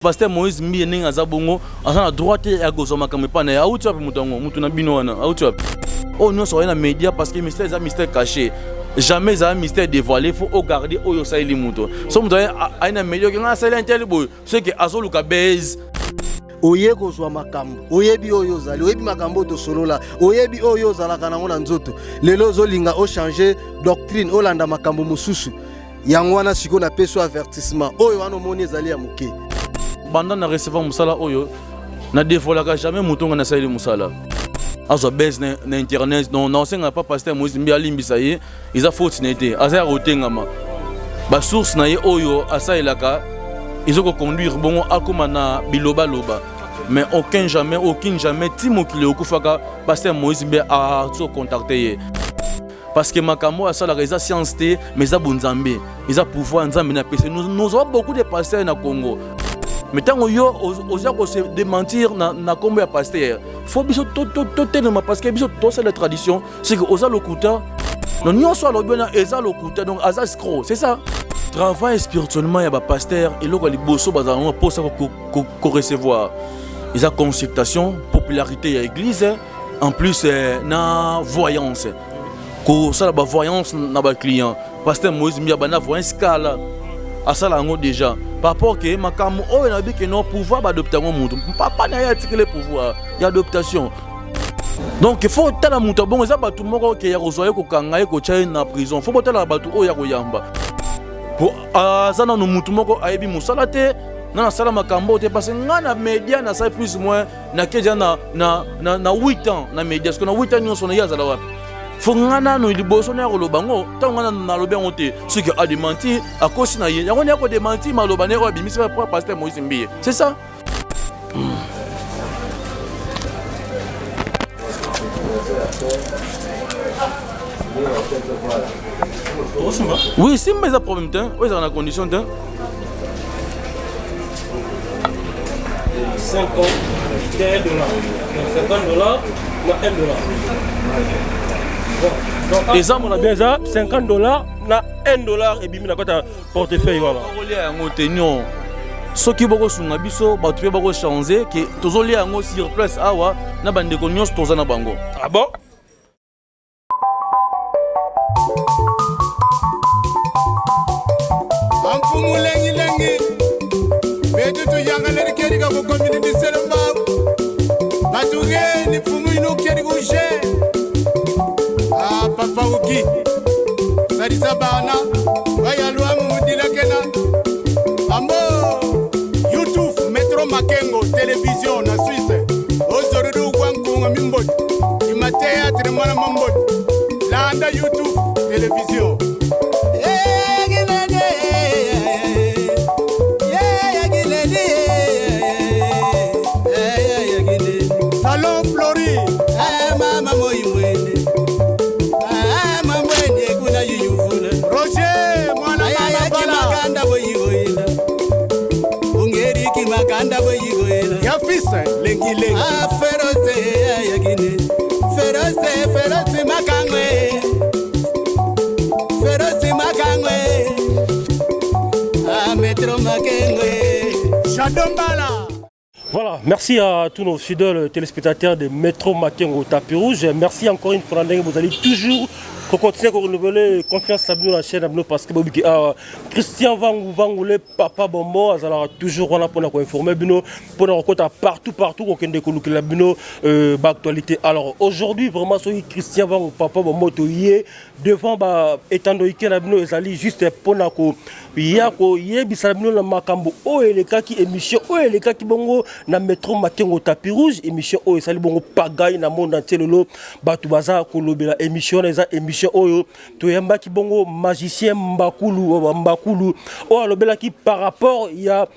Pasteur Moïse Mbiye ndenge aza bongo aza na droit te ya kozwa makambo epai na ye. Auti wapi moto yango? Moto na bino wana auti wapi? Oyo nyonso aye na media parce que mystère eza mystère caché. Jamais ezala mystère dévoilé, faut ogarder oyo osaleli moto. So moto aye na media oke ngai asali intel boye, ce que azoluka buzz. Oye kozwa makambo, oyebi oyo ozali, oyebi makambo oyo tosolola, oyebi oyo ozalaka nango na nzoto. Lelo ozolinga ochange doctrine, olanda makambo mosusu. Yango wana sikoyo napesi yo avertissement oyo wana omoni ezali ya moke. Banda na recevoir mosala oyo, na dévoilaka jamais moto nga nasaleli mosala azwa base na internet. Donc naosengaka pa pasteur Moïse Mbi alimbisa ye, eza faute na ye te, aza ya kotengama. Basource na ye oyo asalelaka ezo koconduire bongo akóma na bilobaloba, mais aucun jamais, aucune jamais ti mokili okufaka pasteur Moïse Mbi azocontacte ye, parce que makambo oyo asalaka eza science te, mais eza bonzambe, eza pouvoir nzambe na apesi. Nous avons beaucoup de pasteurs na Congo, mais ntango yo oza kose démentir na nkombo ya pasteur, faut biso totelema, parce que biso tosala tradition, c'est que oza lokuta. Donc nyonso alobi wana eza lokuta, donc aza escroc, c'est ça. Travail spirituellement ya bapasteur, eloko ya liboso bazala yango mposa korecevoir eza consultation, popularité ya église, en plus na voyance, kosala bavoyance na baclient. Pasteur Moïse Mbiye abanda voyance kala, asala yango déjà par rapport ke makambo oyo nayebi ke non, pouvoir baadopte yango, motu papa na ye atikele pouvoir ya adoptation. Donc il faut tala moto abongo, eza bato moko ke ya kozwa ye, kokanga ye, kotya ye na prison. Faut botala bato oyo ya koyamba po aza nanu mutu moko ayebi mosala te, nga nasala makambo te, parce que nga na média nasali plus ou moins nake deja na 8 ans na média. Parce que na 8 ans nyonso na ye azala wapi? Faut nga nano liboso na ya koloba ngo, ntango nga nalobi yango te, soki adémentir, akosi na ye, yango nde akodémentir maloba ne oyo abimisi po pasteur Moïse Mbiye, c'est ça. Oui, simba eza problème te, oyo ezala na condition te. 51 dollar, 50 $ na 1 dollar. Eza mona bien, eza 50 $ na 1 dollar ebimi na kati ya portefeuille wana. Kolia yango te non, soki bokosunga biso bato mpe bakochange ke tozolia yango sur place awa na bandeko nyonso toza na bango. Ah bon. Amfumu lengilengi betu tuyangaleli kedi ka kukomini bisele mbabu batugeni mfumu inu kedi kushe. Ah, papa uki salisa bana bayalwamu mudilakena ambo YouTube Metro Makengo Television na Suisse ozorudu gwankunga mimbodi ima théâtre mwana mambodi landa YouTube Television. Salon Flori. Mama moimwene mamwene kuna yuyuvula. Roger mwana mama vala. Makanda boyigoyela ungeriki makanda boyigoyela. Ya fils lengi lengi. Ferose yakine ferose ferose makangwe ferose makangwe Metro Makengwe. Shadombala. Voilà, merci à tous nos fidèles téléspectateurs de Metro Makengo Tapis Rouge. Merci encore une fois, vous allez toujours continuer à renouveler confiance à nous la chaîne à nous parce que bobi ah, Christian Vangu Vangoulé Papa Bombo azala toujours wana pour nous informer bino, pour nous rencontrer partout partout kokende kolukela bino ba actualité. Alors aujourd'hui vraiment soki Christian Vangu Papa Bombo to yé devant ba etando ike na bino ezali juste mpona koya koyebisa na bino na makambo oyo elekaki, émission oyo elekaki bongo na Metro Makengo Tapis Rouge, émission oyo esali bongo pagaille na monde entier. Lelo bato baza kolobela émission wana. Eza émission oyo toyambaki bongo magicien Mbakulu Mbakulu oyo alobelaki par rapport ya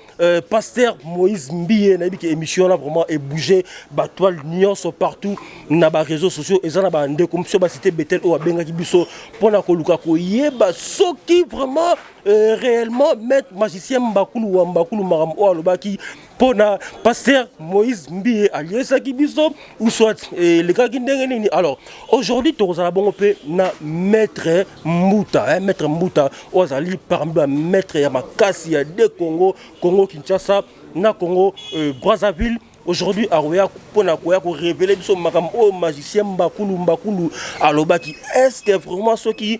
pasteur Moïse Mbiye. Nayebi ke émission wana vraiment ebouge batoile nyonso partout na baréseaux sociaux. Eza na bandeko mosusu basite Betel oyo abengaki biso mpona koluka koyeba soki vraiment réellement maître magicien Mbakulu wa Mbakulu makambo oyo alobaki mpona pasteur Moïse Mbiye aliesaki biso ou soit elekaki ndenge nini. Alors aujourd'hui tokozala bongo mpe na maître Mbuta, hein, maître Mbuta oyo azali parmi bamaître ya makasi ya de Congo, Congo Kinshasa. na Congo Brazzaville. Aujourd'hui akoya mpona koya korévéler biso makambo oyo magicien Mbakulu Mbakulu alobaki. Est ce que vraiment soki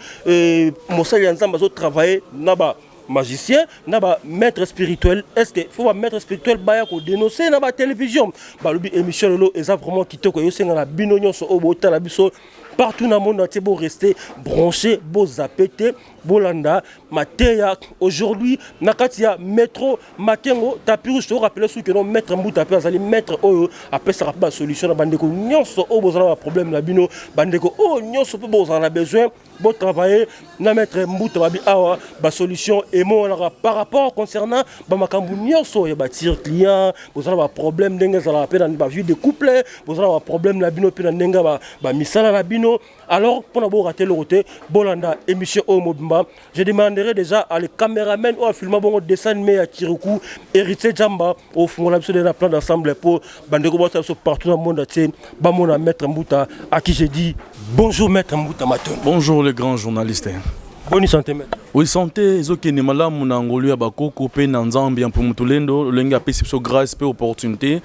mosali ya Nzambe azotravaille na ba magicien, na ba maître spirituel, est ce que faut ba maître spirituel baya kodénoncer na batélévision? Balobi émission lelo eza vraiment kitoko. Eyosenga na bino nyonso oyo botala biso partout na monde entier, borester branché, bozappe te, bolanda mateya aujourd'hui na kati ya Métro Makengo Tapis Rouge. Torappeler soki no maître Mbuta mpe azali maître oyo apesaka mpe basolution na bandeko nyonso oyo bozala na baproblème na bino, bandeko oyo nyonso mpe bozala na besoin botravailler na maître Mbuta. Babi awa basolution emonanaka par rapport concernant bamakambo nyonso ya batire client. Bozala baproblème ndenge ezalaka mpe na bavie de couple, bozala baproblème na bino mpe na ndenge bamisala na bino. Alors, mpona borate eloko te, bolanda émission oyo mobimba. Je demanderai déjà à le caméraman oyo afilma bongo dessin animé ya Kirikou, Héritier Jamba, ofungola biso na plan d'ensemble mpo bandeko botala biso partout na monde entier bamona maître Mbuta, à qui j'ai dit bonjour, maître Mbuta Matondo. Bonjour les grands journalistes. Bonne santé, maître? Oui, santé ezokende malamu na ngolu ya bakoko mpe na Nzambe ya Mpumutulendo, lolenge apesi biso grâce mpe opportunité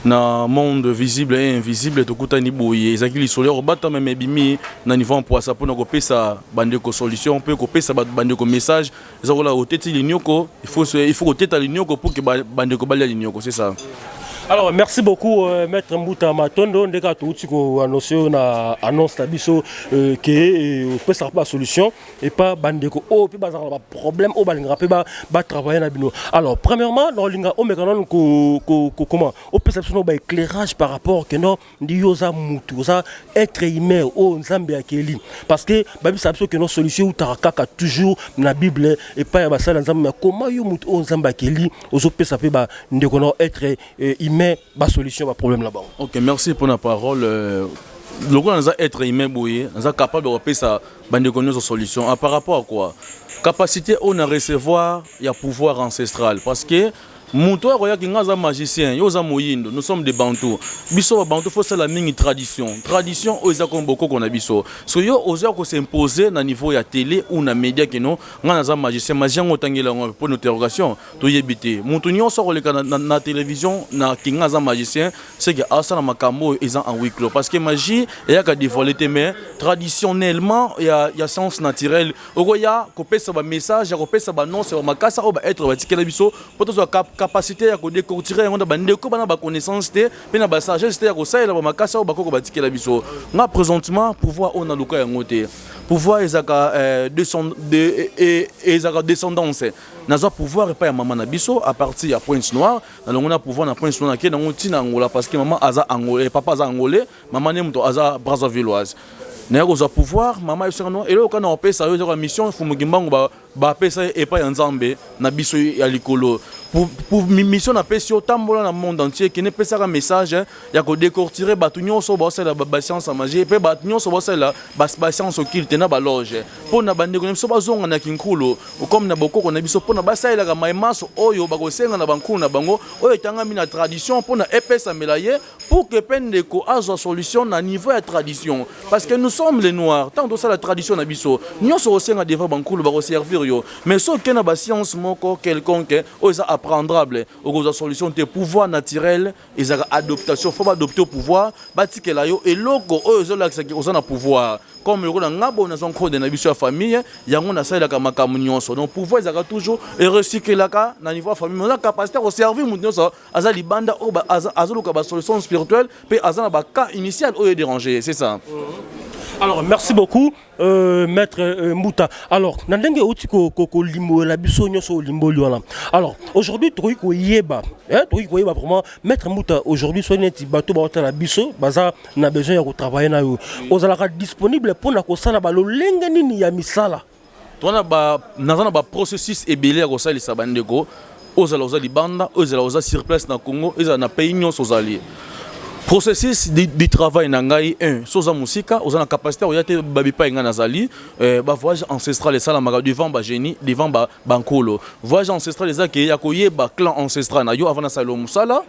na monde visible et invisible. Tokutani boye, ezalaki lisolo ya kobatama, me ebimi na niveau mpwasa mpona kopesa bandeko solution mpe kopesa bandeko message. Eza kola oteti linioko, il faut koteta linioko pour que bandeko balia linioko, c'est ça. Alors, merci beaucoup, Maître Mbuta Matondo. Ndeka touti ko annoncer na annonce na biso que opesaka ba solution et pas bandeko oyo mpe bazalaka na baproblème oyo balingaka mpe batravaille na bino. Alors, premièrement, naolinga omeka nanu comment opesa biso no baéclairage par rapport ke no ndi yo oza mutu, oza être humain oyo Nzambe akeli, parce que babisa biso ke no solution eutaka kaka toujours na Bible epai ya basali ya Nzambe. Mais comment yo mutu oyo Nzambe akeli ozopesa mpe bandeko na être humain basolution baproblème na bango? Ok, merci pour la parole. Lokola naza être humain boye, naza capable de kopesa bandeko nyonso solution. Ah, par rapport à quoi? Capacité oyo na recevoir ya pouvoir ancestral, parce que moto oyo akoyaki nga aza magicien, yo oza moyindo, nous sommes des Bantu. Biso babantu fosala mingi tradition, tradition oyo eza komo bokoko na biso. So yo oza kosimpose na niveau ya télé ou na média ke no nga naza magicien, magie yango otangela yango mpo na interrogation, toyebi te. Moto nyonso akoleka na télévision na ke nga aza magicien, c'est que asala makambo oyo eza en huis clos, parce que magie eyaka dévoilé te. Mais traditionnellement ya science naturelle, okoya kopesa bamessage ya kopesa baannonce ya bamakasa oyo baêtre batikela biso mpo tozwa capacité ya kodécortiquer yango na bandeko bana baconnaissance te mpe na basagesse te ya kosalela bamakasa oyo bakoko batikela biso. Nga présentement, pouvoir oyo naluka yango te. Pouvoir ezalaka ezalaka descendance. Nazwa pouvoir epai ya mama na biso à partir ya Pointe Noire. Nalongo na pouvoir na Pointe Noire, nakei nango ntina Angola, parce que mama aza Angolais, papa aza Angolais, mama nde moto aza Brazzavilloise. Naya kozwa pouvoir, mama ayebisaka no eloko kaka na kopesa yo ezaka mission. Fumuki mbango bapesa ye epai ya Nzambe na biso ya likolo pour mission napesi yo: tambola na monde entier, kende epesaka message ya kodécortiquer bato nyonso baosalela bascience ya magie mpe bato nyonso baosalela bascience occulte na baloge, mpo na bandeko na biso bazonga na kinkulu comme na bokoko na biso, mpo na basalelaka maemaso oyo bakosenga na bankulu na bango oyo etangami na tradition, mpo na epesamela ye, pour que mpe ndeko azwa solution na niveau ya tradition, parce que nous sommes les Noirs. Ntango tosala tradition na biso nyonso, kosenga devant bankulu, bakoservir yo. Mais soki okende na bascience moko quelconque oyo eza apprendrable, okozwa solution te. Pouvoir naturel ezalaka adoptation. Faut baadopte au pouvoir, batikela yo eloko oyo ezolakisaki oza na pouvoir, comme lokola nga boye nazwa nkode na biso ya famille, yango nasalelaka makambo nyonso. Donc pouvoir ezalaka toujours erecyclaka na niveau ya famille, mais oza capacité ya koservir moto nyonso aza libanda oyo azoluka basolution spirituelle mpe aza na bacas initial oyo edéranger, c'est ça. Alors, merci beaucoup, maître Mbuta. Alors, na ndenge outi ko ko kolimbola biso nyonso olimboli wana. Alors, aujourd'hui tokoki koyeba, hein, tokoki koyeba vraiment, maître Mbuta, aujourd'hui so neti bato baotala biso baza na besoin ya kotravailler na yo, ozalaka disponible mpona kosala balolenge nini ya misala? Twana ba naza na baprocessus ebele ya kosalisa bandeko. Ozala oza libanda, ozala oza sur place na Congo, ezala na pays nyonso ozali, processus du travail na ngai: 1, so oza mosika, oza na capacité oya te babipai ngai nazali, bavoyage ancestral esalamaka devant bagénie, devant bankolo. Voyage ancestral eza ke ya koyeba clan ancestral na yo avant nasalela mosala.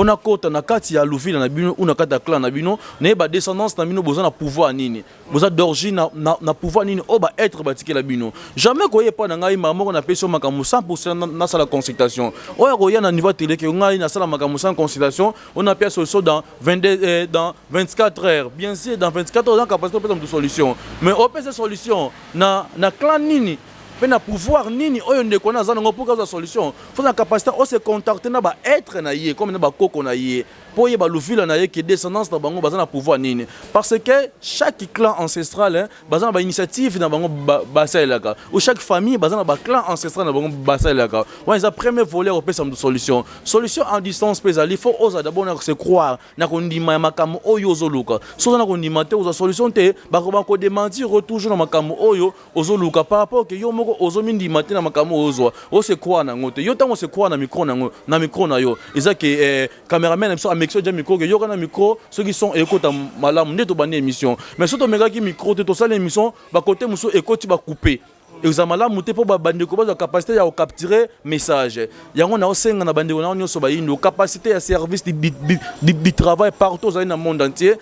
Mpo nakota na kati ya luvila na bino ou na kati ya clan na bino, nayeba descendance na bino, boza na pouvoir nini, boza d'origine na pouvoir nini oyo baêtre batikela bino. Jamais koya epai na ngai mbala moko napesi yo makambo 100 nasala consultation. Oyo akoya na niveau ya télé ke ngai nasala makambo sans consultation, on apia solution dans 22, dans 24 heures. Bien sûr, dans 24 heures oza capacité opesa moto solution, mais opesa solution na clan nini mpe na pouvoir nini oyo ndeko wana aza nango? Mpo azwa solution, faut na capacité ose contacter na baêtre na ye, comme na bakoko na ye, mpo oyeba luvila na ye ke descendance na bango baza na pouvoir nini. Parce que chaque clan ancestral, hein, baza na bainitiative na bango basalelaka, ou chaque famille baza na baclan ancestral na bango basalelaka. Wana eza premier volet kopesa moto solution. Solution en distance mpe ezali, faut ozala d'abord na se croire, na kondima ya makambo oyo ozoluka. So oza na kondima te, ozwa solution te. Bakodémentir toujours na makambo oyo ozoluka par rapport ke yo moko ozomindima te na makambo oyo ozwa, ose croire nango te. Yo ntango ose croire na micro nango, na micro na yo, eza ke cameraman na biso ameki so micro ke yoka na micro soki son ekota malamu nde tobandi émission. Mais so tomekaki micro te, tosali émission, bakote mosusu ekoti bacoupe, eza malamu te mpo bandeko bazwa capacité ya kocapturer message yango. Na osenga na bandeko na nyonso bayindo, capacité ya service du travail partout ozali na monde entier,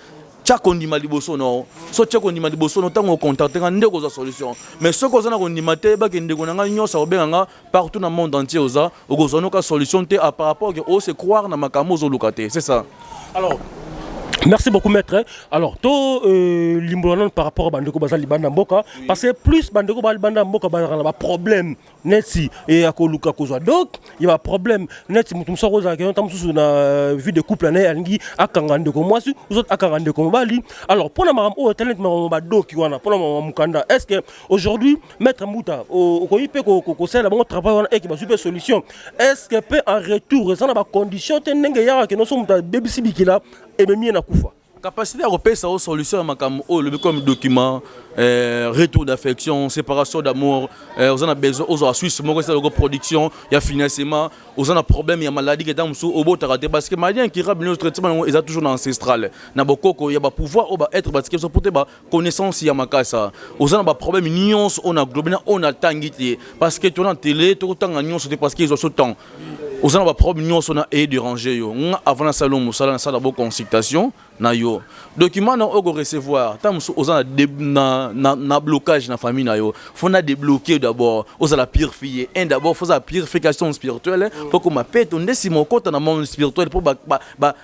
tia kondima liboso no. So tia kondima liboso no, ntango ocontacte nga nde kozwa solution. Mais soki oza na kondima te, yebaki ndeko na ngai nyonso akobenga nga partout na monde entier, oza okozwa noka solution te par rapport ke ose croire na makambo ozoluka te. C'est ça. Alors, merci beaucoup, maître. Alors, to limbola nanu par rapport à bandeko baza libanda mboka, parce que plus bandeko ba libanda mboka bazalaka na baproblème neti ya koluka kozwa doc, ya baproblème neti moto mosusu akozalaka ntango mosusu na vie de couple na ye, alingi akanga ndeko mwasi, ozo akanga ndeko mobali. Alors, mpona makambo oyo etali neti makambo badoki wana, mpona makambo mokanda, est ce que aujourd'hui, maître Mbuta, okoki mpe kosalela bango travail wana eke bazwi mpe solution? Est ce que mpe en retour eza na bacondition te, ndenge eyaka ke nyonso moto abebisi bikila, ememi ye na kufa? Capacité ya kopesa o solution ya makambo oyo olobi comme document, retour d'affection, séparation d'amour, oza na besoin ozwa suisse moko esala loko production ya financement, oza na problème ya maladie ke ntango mosusu obotaka te, parce que maladie incurable nyonso, traitement yango eza toujours na ancestral, na bokoko ya bapouvoir oyo baêtre batiki biso po te baconnaissance ya makasa. Oza na baproblème nyonso oyo na globe na oyo natangi te, parce que tona télé tokotanga nyonso te, parce que ezwa so temps. Oza na baproblème nyonso na edéranger yo, nga avant nasala yo mosala, nasala bo consultation na yo. Document na oyo korecevoir, ntango mosusu oza na blocage na famille na yo, faut na débloquer d'abord, ozala purifié un d'abord, faut ozala purification spirituelle mpo koma peto, nde nsima okota na monde spirituel mpo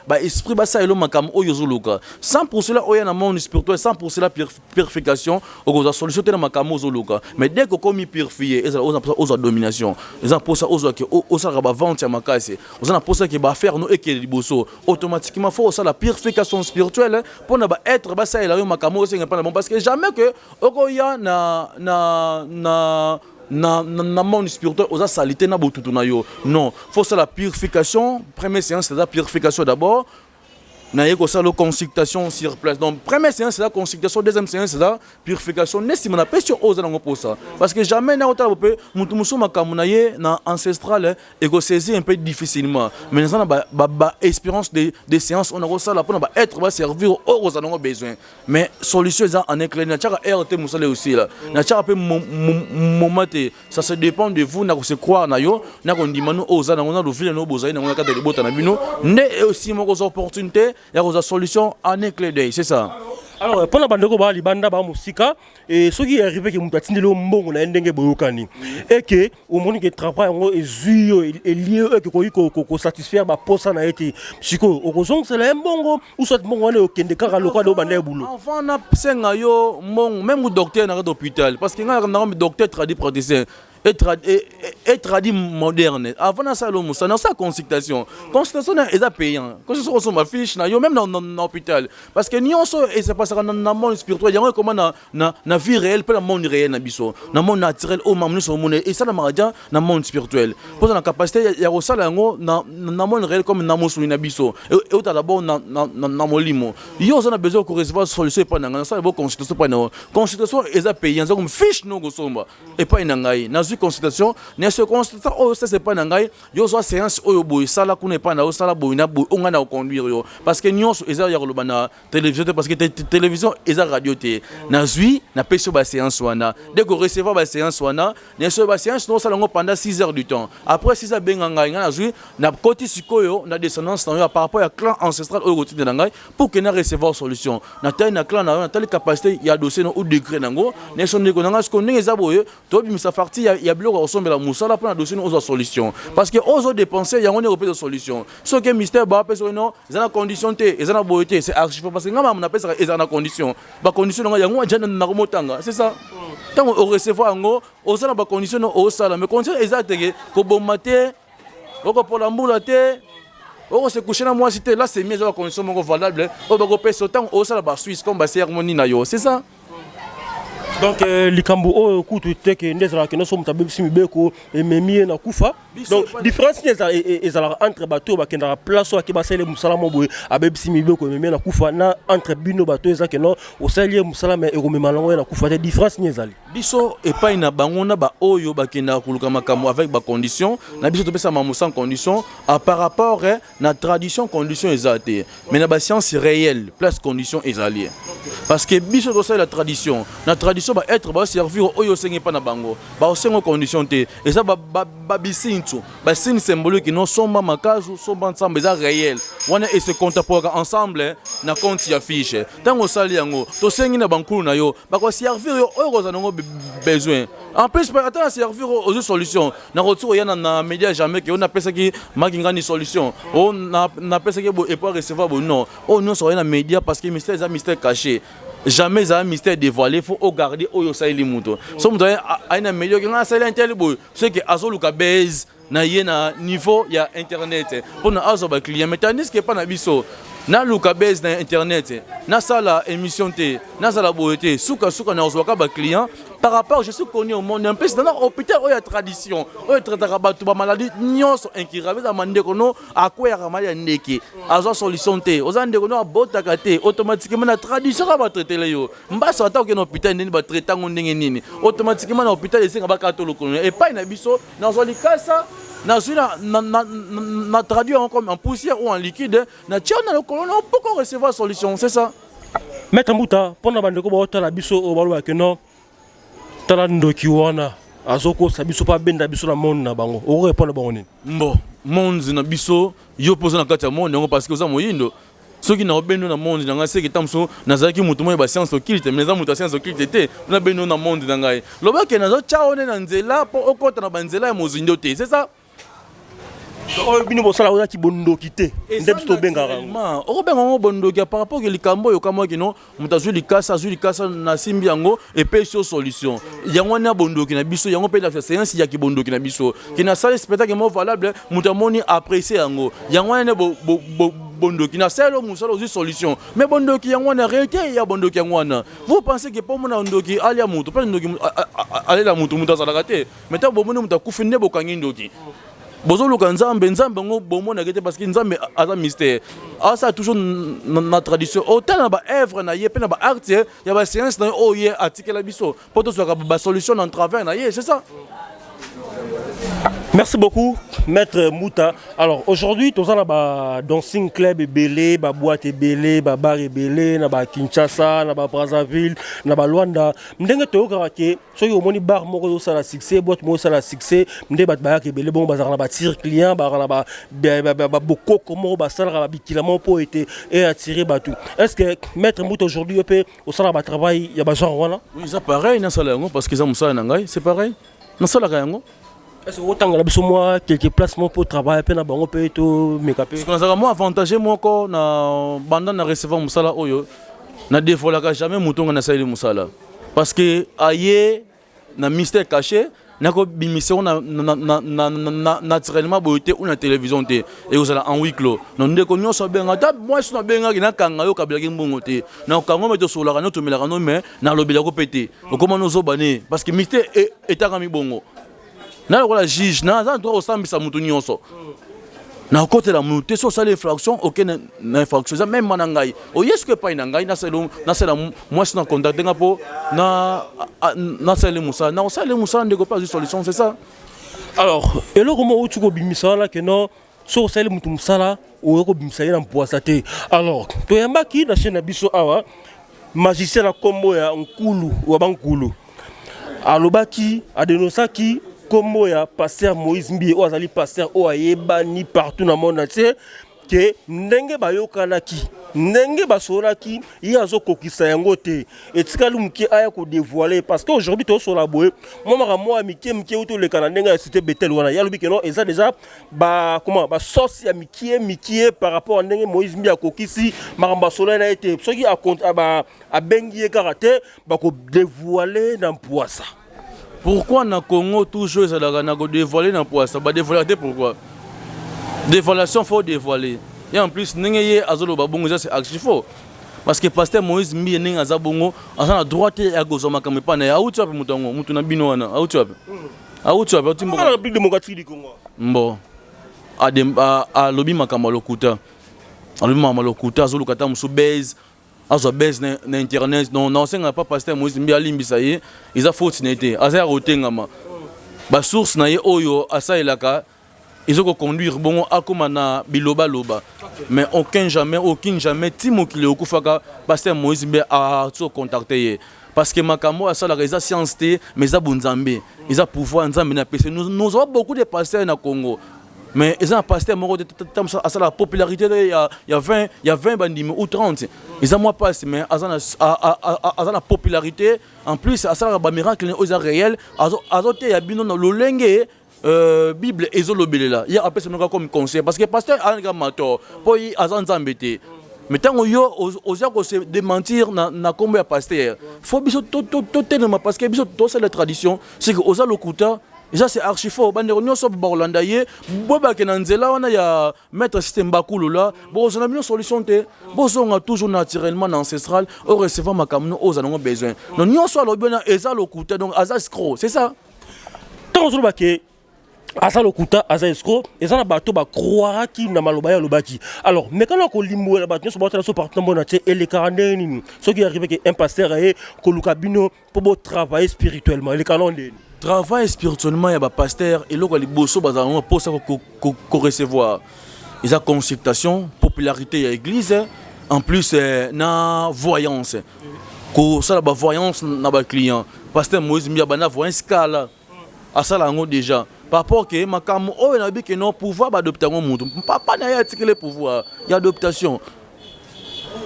baesprit basalela makambo oyo ozoluka. Sans pour cela oya na monde spirituel, sans pour cela purification, okozwa solution te na makambo ozoluka. Mais dès que okomi purifié, ezala oza mposa ozwa domination, eza mposa ozwa ke osalaka bavente ya makasi, oza na mposa ke baaffaire no ekende liboso, automatiquement faut osala purification spirituelle mpona baêtre basalela yo makambo osenga mpa na bon. Parce que jamais ke okoya na monde spirituel oza salité na botutu na yo. Non, faut osala purification. Première séance eza purification d'abord, naye kosala consultation sur place. Donc première séance eza consultation, deuxième séance eza purification, nde nsima napesi yo oyo oza nango mposa. Parce que jamais na kotala bope motu mosusu makambo na ye na ancestral ekosaisir un peu difficilement, mais naza na baexpérience de séance oyo nakosala mpona baêtre baservir oyo kozala nango besoin. Mais solution eza en éclair. Natiaka heure te, mosala osila, natiaka mpe moment te. Ça se dépend de vous, na kose croire na yo, na kondima no oyo oza nango, na lovile no bozali nango na kati ya libota na bino, nde aussi moko ozwa opportunité ya kozwa solution en éclair d'œil. C'est ça. Alors, mpona bandeko baa libanda, baa mosika, soki arrive ke moto atindeli yo mbongo na ye ndenge boyokani, eke omoni ke travail yango ezwi yo, elie yo, eke koki kosatisfaire baposa na ye te, sikoyo okozongisela ye mbongo ou soit mbongo wana okende kaka lokola obanda ye bulo? Avant nasenga yo mbongo, même docteur na kati hôpital, parce que ngai nanga docteur tradi praticien et tradi moderne, avant nasala mosala, nasala consultation. Consultation na eza payant. Consultation, osomba fiche na yo, même na hôpital, parce que nyonso esepasaka na monde spirituel, yango ekoma na vie réelle mpe na monde réel na biso, na monde naturel oyo mamu nyonso omona esalamaka dia na monde spirituel. Mpoza na capacité ya kosala yango na monde réel comme na mosuni na biso, euta d'abord na molimo. Yo oza na besoin korecevoir solution epai na ngai, nasala bo consultation epai na yo. Consultation eza payant, eza comme fiche no kosomba epai na ngai. Nazwi Nazwi consultation na se consultation oyo sasa epai na ngai. Yo ozwa séance oyo boye, sala kuna epai na yo, sala boye na boye, oyo ngai na koconduire yo, parce que nyonso eza ya koloba na télévision te, parce que télévision eza radio te. Nazwi, napesi yo baséance wana. Dès que recevoir baséance wana, nyonso baséance no, osala yango pendant 6 heures du temps. Après 6 heures, benga ngai. Ngai nazwi, nakoti sikoyo na descendance na yo par rapport ya clan ancestral oyo kotinda na ngai pour que na recevoir solution. Natali na clan na yo, natali capacité ya dossier no ou degré nango nyonso. Ndeko na ngai, sikoyo ndenge eza boye, tobimisa partie ya biloko ya kosombela mosala mpona dossier no ozwa solution, parce que ozodepense yango nde kopesa solution. Soki mystère bapesa no, eza na condition te, eza na boye te, c'est archi faux, parce que ngai makambo napesaka eza na condition. Bacondition nango yango aja nakomotanga, c'est ça. Ntango orecevoir yango, oza na bacondition no osala, mais condition eza teke koboma te, okopola mbula te, okose coucher na mwasi te. Là, c'est mieux, eza bacondition moko valable oyo bakopesa ntango osala basuisse comme bacérémonie na yo, c'est ça. Donc likambo oyo kutu te ke nde ezalaka nyonso, moto abebisi mibeko, ememi ye na kufa. Donc différence nini ezalaka entre bato oyo bakendaka place oyo ake basali mosala mo boye, abebisi mibeko, ememi ye na kufa, na entre bino bato oyo eza ke non, osali ye mosala mais ekomema nango ye na kufa te? Différence nini ezali? Biso epai na bango na baoyo bakendaka koluka makambo avec bacondition, na biso topesa makambo sans condition. Par rapport na tradition, condition eza te, mais na bascience réelle place, condition ezali, parce que biso tosalela tradition. Na tradition, baêtre baoservir oyo osengi mpa na bango, baosenga condition te. Eza babisintu, basigne symbolique no, somba makazu, somba nsambo, eza réel wana ese contemporaka ensemble na compte ya fiche. Ntango osali yango, tosengi na bankulu na yo, bakoservir yo oyo kozala nango besoin. En plus, ata na servir ozwi solution, nakoki koya na média jamais ke oyo napesaki maki ngani solution, oyo napesaki boye epo recevoir boye. Non, oyo nyonso oya na média, parce que mystère eza mystère caché, jamais ezala mystère dévoilé. Faut ogarde oyo osaleli moto. So moto aye na média oke ngai asali inteli boye, soki azoluka base na ye na niveau ya internet mpona azwa baclient, mais tandis que epa na biso, naluka base na internet, nasala émission te, nazala boye te, sukasuka nazwaka baclient par rapport je suis connu au monde. En plus, nana hôpital oyo ya tradition oyo etraitaka bato bamaladi nyonso incurable. Eza mandeko no akweyaka mali ya ndeke, azwa solution te. Oza ndeko no abotaka te, automatiquement na tradition kaka batraitele yo mbasa. Ata okende hôpital ndeni, batraite yango ndenge nini, automatiquement na hôpital esenga bakata lokolo. Epai na biso, nazwa likasa, nazwi na traduire yango comme en poussière ou en liquide, na tia na lokolo na poko recevoir solution, c'est ça. Maître Mbuta, mpona bandeko baotala biso oyo balobaka non, tala ndoki wana azokosa biso mpo abenda biso na monde na bango, okorépondre bango nini? Mbo monde na biso, yo mpo oza na kati ya monde yango, parce que oza moyindo. Soki na obendo na monde na ngai, seke ta mosusu nazalaki moto moko ya bascience occulte, mais naza moto ya science occulte te. Mpona bendo na monde na ngai, lobake nazotya yo nde na nzela mpo okɔta na banzela ya mozindo te, c'est ça. Oyo bino bosala ozaki bondoki te nde biso tobengaka yango? Okobenga yango bondoki par rapport ke likambo oyo okamwaki no, moto azwi likasa, azwi likasa, nasimbi yango, epesi yo solution. Yango wana bondoki na biso, yango mpe na séance ya kibondoki na biso ke nasali spectacle moko valable, moto amoni, apprécie yango. Yango wana nde bondoki. Nasali mosala, ozwi solution. Mais bondoki yango wana, réalité ya bondoki yango wana. Vous pensez ke mpo mona ndoki alia moto, mpe ndoki alela moto, moto azalaka te. Mais ntango bomoni moto akufi, nde bokangi ndoki, bozoluka Nzambe. Nzambe yango bomonaka te, parce que Nzambe aza mystère. Asala toujours na tradition, otala na baœuvre na ye mpe na baacte ya baséance na ye oyo ye atikela biso mpo tozwaka basolution na travers na ye, c'est ça. Merci beaucoup, Maître Mouta. Alors aujourd'hui, nous avons ba dancing club ebele, ba boîte ebele, ba bar ebele, na ba Kinshasa, na ba Brazzaville, na ba Luanda. Ndenge toyokaka ke soki omoni bar moko ezosala succès, boîte moko ezosala succès, nde bato bayaka ebele bongo, bazalaka na batire client, bazalaka na babokoko moko basalaka, babikila moko mpo ete eattire bato. Est ce que Maître Mouta, aujourd'hui yo mpe osalaka batravail ya bagenre wana? Oui, eza pareil, nasala yango parce que eza mosala na ngai, c'est pareil, nasalaka yango. Est ce que otangela biso mwa quelque place moko mpo travail mpe na bango mpe tomeka mpe? Nazalaka mwa avantage moko na banda na recevoir mosala oyo, na dévoilaka jamais moto ngai nasaleli mosala, parce que aye na mystère caché, nakobimisa yango naturellement boye te ou na télévision te, ekozala en huis clos. Na ndeko nyonso abenga, ata mwasi nabengaki, nakanga yo, kabelaki mbongo te, nakanga me tosololaka no, tomelaka no, mais nalobelako mpe te, okoma nozoba ne, parce que mystère etangami bongo. Na lokola juge, naza na droit kosambisa moto nyonso. Nakotela motu te. So osali infraction, oke na infraction. Eza même na ngai, oye soki epai na ngai, nasala mwasi na contacte nga mpo nasaleli mosala, nakosaleli mosala. Ndeko mpe azwi solution, c'est ça. Alors, eloko moko outi kobimisa wana ke non, soki osali motu mosala, oyo kobimisa ye na mpwasa te. Alors, toyambaki na chaîne na biso awa magicien na nkombo ya Nkulu wa Bankulu. Alobaki, adénonçaki nkombo ya pasteur Moïse Mbiye, oyo azali pasteur oyo ayebani partout na monde entier, ke ndenge bayokanaki, ndenge basololaki, ye azokokisa yango te. Etikali moke aya kodévoiler, parce que aujourd'hui tozosola boye, mwa makambo mwa ya mike mike oyo toleka na ndenge ya cité Betel wana. Ye alobi ke non, eza déjà ba comment, basource ya mike mike par rapport à ndenge Moïse Mbiye akokisi makambo asololi na ye te. Soki abengi ye kaka te, bakodévoiler na mpwasa. Pourquoi na Congo toujours ezalaka na kodévoiler na poisa? Badévoiler te, pourquoi? Dévoilation, faut dévoiler. Et en plus, ndenge ye azoloba bongo, eza, c'est archi faux, parce que pasteur Moïse Mbiye, ndenge aza bongo, aza na droit te ya kozwa makambo epai na ye. Auti wapi moto yango? Motu na bino wana auti wapi? Auti wapi? Auti mboka Na République démocratique du Congo. Mbo alobi makambo ya lokuta, alobi makambo ya lokuta, azoluka ata mosu base, azwa base na internet. Non, naosenga pa pasteur Moïse Mbiye alimbisa ye, eza faute na ye te. Aza ya kotengama, basource na ye oyo asalelaka ezokoconduire bongo akóma na bilobaloba. Mais aucun jamais, aucun jamais, ti mokili okufaka, pasteur Moïse Mbiye azocontacte ye, parce que makambo oyo asalaka eza science te, mais eza bonzambe, eza pouvoir Nzambe na apesi. Nous avons beaucoup de pasteurs na Congo, mais eza na pasteur moko te asalaka popularité te ya 20, ya 20 bandimi ou 30. Eza mwa pasi, mais aza na popularité. En plus, asalaka bamiracle oyo eza réel, azoteya bino na lolenge Bible ezolobelela ye. Apesa bino kaka comme conseil, parce que pasteur azalaka mator mpo ye aza Nzambe te. Mais ntango yo oza kose démentir na nkombo ya pasteur, faut biso totelema, parce que biso tosala tradition. C'est que oza lokuta, eza, c'est archi faux. Bandeko nyonso bakolanda ye, bobake na nzela wana ya maître système bakulula, bozala bino solution te. Bozonga toujours naturellement na ancestral, orecevoir makambo no oyo oza nango besoin. Donc nyonso alobi wana eza lokuta, donc aza escroc, c'est ça. Ntango ozoloba ke aza lokuta, aza escroc, eza na bato bacroiraki na maloba ye alobaki. Alors, mais kana kolimbola bato nyonso baotala so partout na mbona tie, elekaka ndenge nini soki arrive ke un pasteur aye koluka bino mpo botravailler spirituellement? Elekaka nao ndeni? Travail spirituellement ya bapasteur, eloko ya liboso bazala ngo mposa korecevoir eza consultation, popularité ya église, en plus na voyance, kosala bavoyance na baclient. Pasteur Moïse Mbiye banda voyance kala, asala yango déjà, par rapport ke makambo oyo nayebi ke non, pouvoir baadopte yango. Mutu papa na ye atikele pouvoir ya adoptation,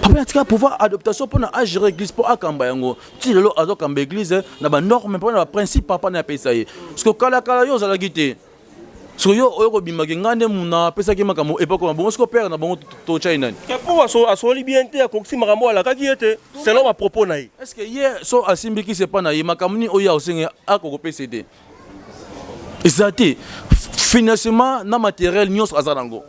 papa atika pouvoir adoptation mpona agérer église, mpo akamba yango. Ti lelo azokamba église na banorme, mpo na baprincipe papa na apesa ye. Parce que kalakala yo ozalaki te. Soki yo oyo kobimaki, ngai nde muna apesaki makambo epokoma bongo. Soki opere na bongo, totyai nani? Mpo asoli bien te, akokisi makambo alakaki ye te, selon bapropos na ye. Est ce que ye so asimbikisi epa na ye, makambo nini oyo osenge akokopesa te? Eza te financement na matériel nyonso aza nango.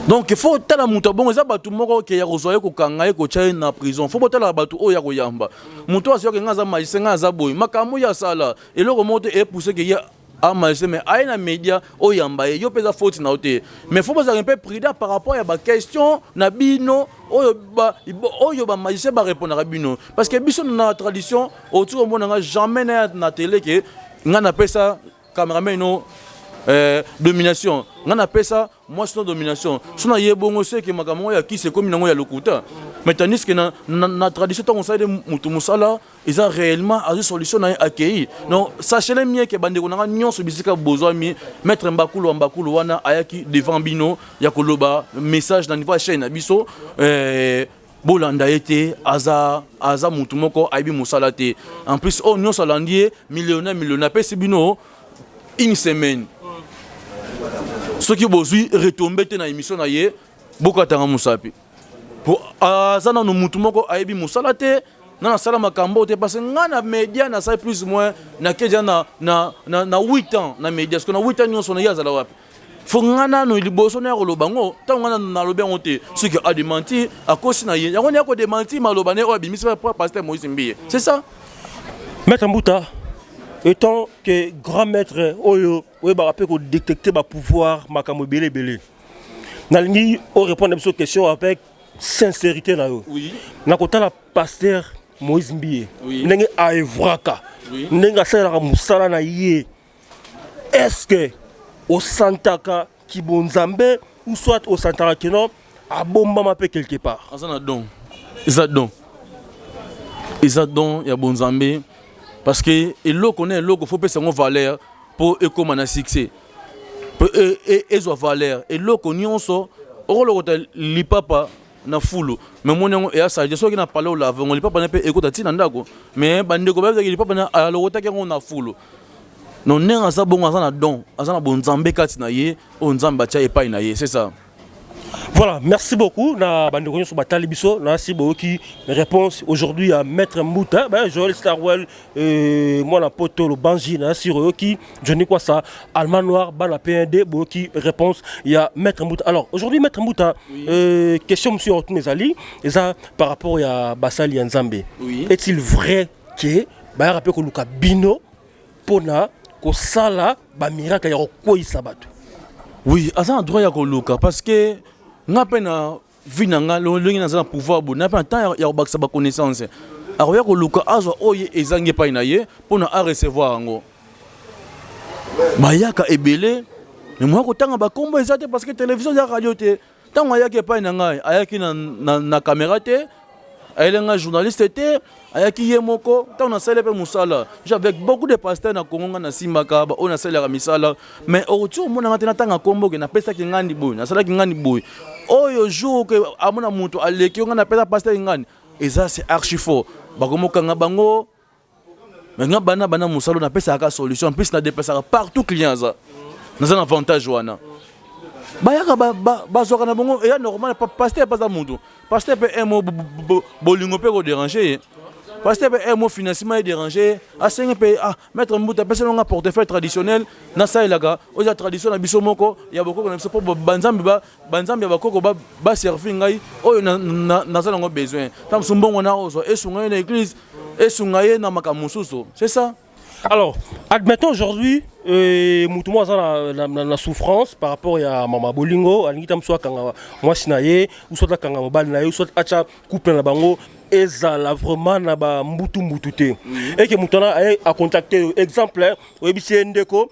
Donc faut tala moto abongo, eza bato moko ke ya kozwa ye, kokanga ye, kotya ye na prison. Faut botala bato oyo ya koyamba. Moto azoyoka ngai aza magicien, ngai aza boye, makambo oyo asala, eloko moko te epousse ke ye amagicien, mais aye na média oyamba ye. Yo mpe eza faute na yo te, mais faut bozalaka mpe prudent par rapport ya baquestion na bino oyo bamagicien barépondaka bino, parce que biso na tradition oti komona nga jamais na télé ke ngai napesa cameraman no domination, ngai napesa mwasi no domination. So na ye bongo, seke makambo oyo ya kisi ekomi nango ya lokuta. Mais tandis que na tradition, ntango osaleli motu mosala, eza réellement azwi solution na ye, akei. Donc sachez-le bien ke bandeko na nga nyonso, bisika bozwami, maître Mbakulu wa Mbakulu wana ayaki devant bino ya koloba message na niveau ya chaîne na biso, bolanda ye te. Aza mutu moko ayebi mosala te. En plus, oyo nyonso alandi ye, millionnaire, millionnaire. Apesi bino une semaine, soki bozwi retombées te na émission na ye, bokatanga mosapi, po aza nano mutu moko ayebi mosala te, na nasala makambo te. Parce que ngai na média nasali plus ou moins nake deja na 8 ans na média. Parce que na 8 ans nyonso na ye, azala wapi? Faut ngai nano liboso na ya koloba ngo. Ntango ngai nalobi yango te, soki adémentir, akosi na ye, yango nde ya kodémentir maloba ne oyo abimisi po pasteur Moïse Mbiye, c'est ça. Maître Mbuta. Étant que grand maître oyo oyebaka mpe kodétecte bapouvoir, makambo ebele ebele, nalingi orépondre biso question avec sincérité na yo. Oui. Nakotala pasteur Moïse Mbiye, ndenge aœuvraka, ndenge asalelaka mosala na ye, est ce que osantaka kibonzambe ou soit osantaka keno abombama mpe quelque part? Aza na don, eza don, eza don ya bonzambe, parce que eloko na eloko faut pesa yango valeur mpo ekóma na succès, mpo ezwa valeur. Eloko nyonso, okolokota lipapa na fulu, mais moni yango eya saleté. Soki na pale olave yango, lipapa na mpe ekota ntina ndako. Mais bandeko bayebaki lipapa na alokotaki yango na fulu. Non, ndenge aza bongo, aza na don, aza na bonzambe kati na ye, oyo Nzambe atia epai na ye, c'est ça. Voilà, merci beaucoup na bandeko nyonso batali biso na si boyoki réponse aujourd'hui à maître Mbuta, ben Joël Starwell, mwana poto lobanji na si oyoki Johnny Kwasa, Allemand Noir, bana PND, boyoki réponse ya maître Mbuta. Alors aujourd'hui, maître Mbuta, question monsieur retourne ezali eza par rapport ya basali ya Nzambe. Est-il vrai que bayaka mpe koluka bino mpona kosala bamiracle ya kokweyisa bato? Oui, aza na droit ya koluka, parce que nga mpe na vie na nga, ndenge naza na pouvoir boye, na mpe na temps ya kobakisa baconnaissance. Akoya koluka azwa oyo ezangi epai na ye mpona arecevoir yango. Bayaka ebele, mais moya kotanga bakombo eza te, parce que télévision eza radio te. Ntango ayaki epai na ngai, ayaki na caméra te, ayeli ngai journaliste te, ayaki ye moko. Ntango nasali mpe mosala, j'ai avec beaucoup de pasteurs na Kongo, ngai nasimbaka baoyo nasalelaka misala, mais okoti omonanga te natanga kombo ke napesaki ngandi boye, nasalaki ngandi boye. Oyo jour ke amona moto aleki yo, ngai napesa pasteur ngandi, eza c'est archi faux, bakomokanga bango. Mais nga bana mosala, napesaka solution, en plus nadépasaka partout. Client aza, naza na avantage wana. Bayaka, bazwaka na bango, eya normal. Pasteur mpe aza motu, pasteur mpe un mot bolingo mpe kodérange ye, pasteur mpe un mot financement edérange ye, asenge mpe: "Ah, maître Mbuta, apeseli nga portefeuille traditionnel nasalelaka, oyo eza tradition na biso moko ya bokoko na biso, mpo banzambe ya bakoko baservi ngai, oyo naza nango besoin." Ta mosu mbongo na ozwa esunga ye na église, esunga ye na makambo mosusu, c'est ça. Alors, admettons aujourd'hui, mutu moko aza na souffrance par rapport ya mama bolingo, alingi ta mosu akanga mwasi na ye, ou soit akanga mobali na ye, ou soit atya couple na bango ezala vraiment na bambutu mbutu te, eke moto wana aye acontacte yo. Exemple, oyebisi ye: "Ndeko,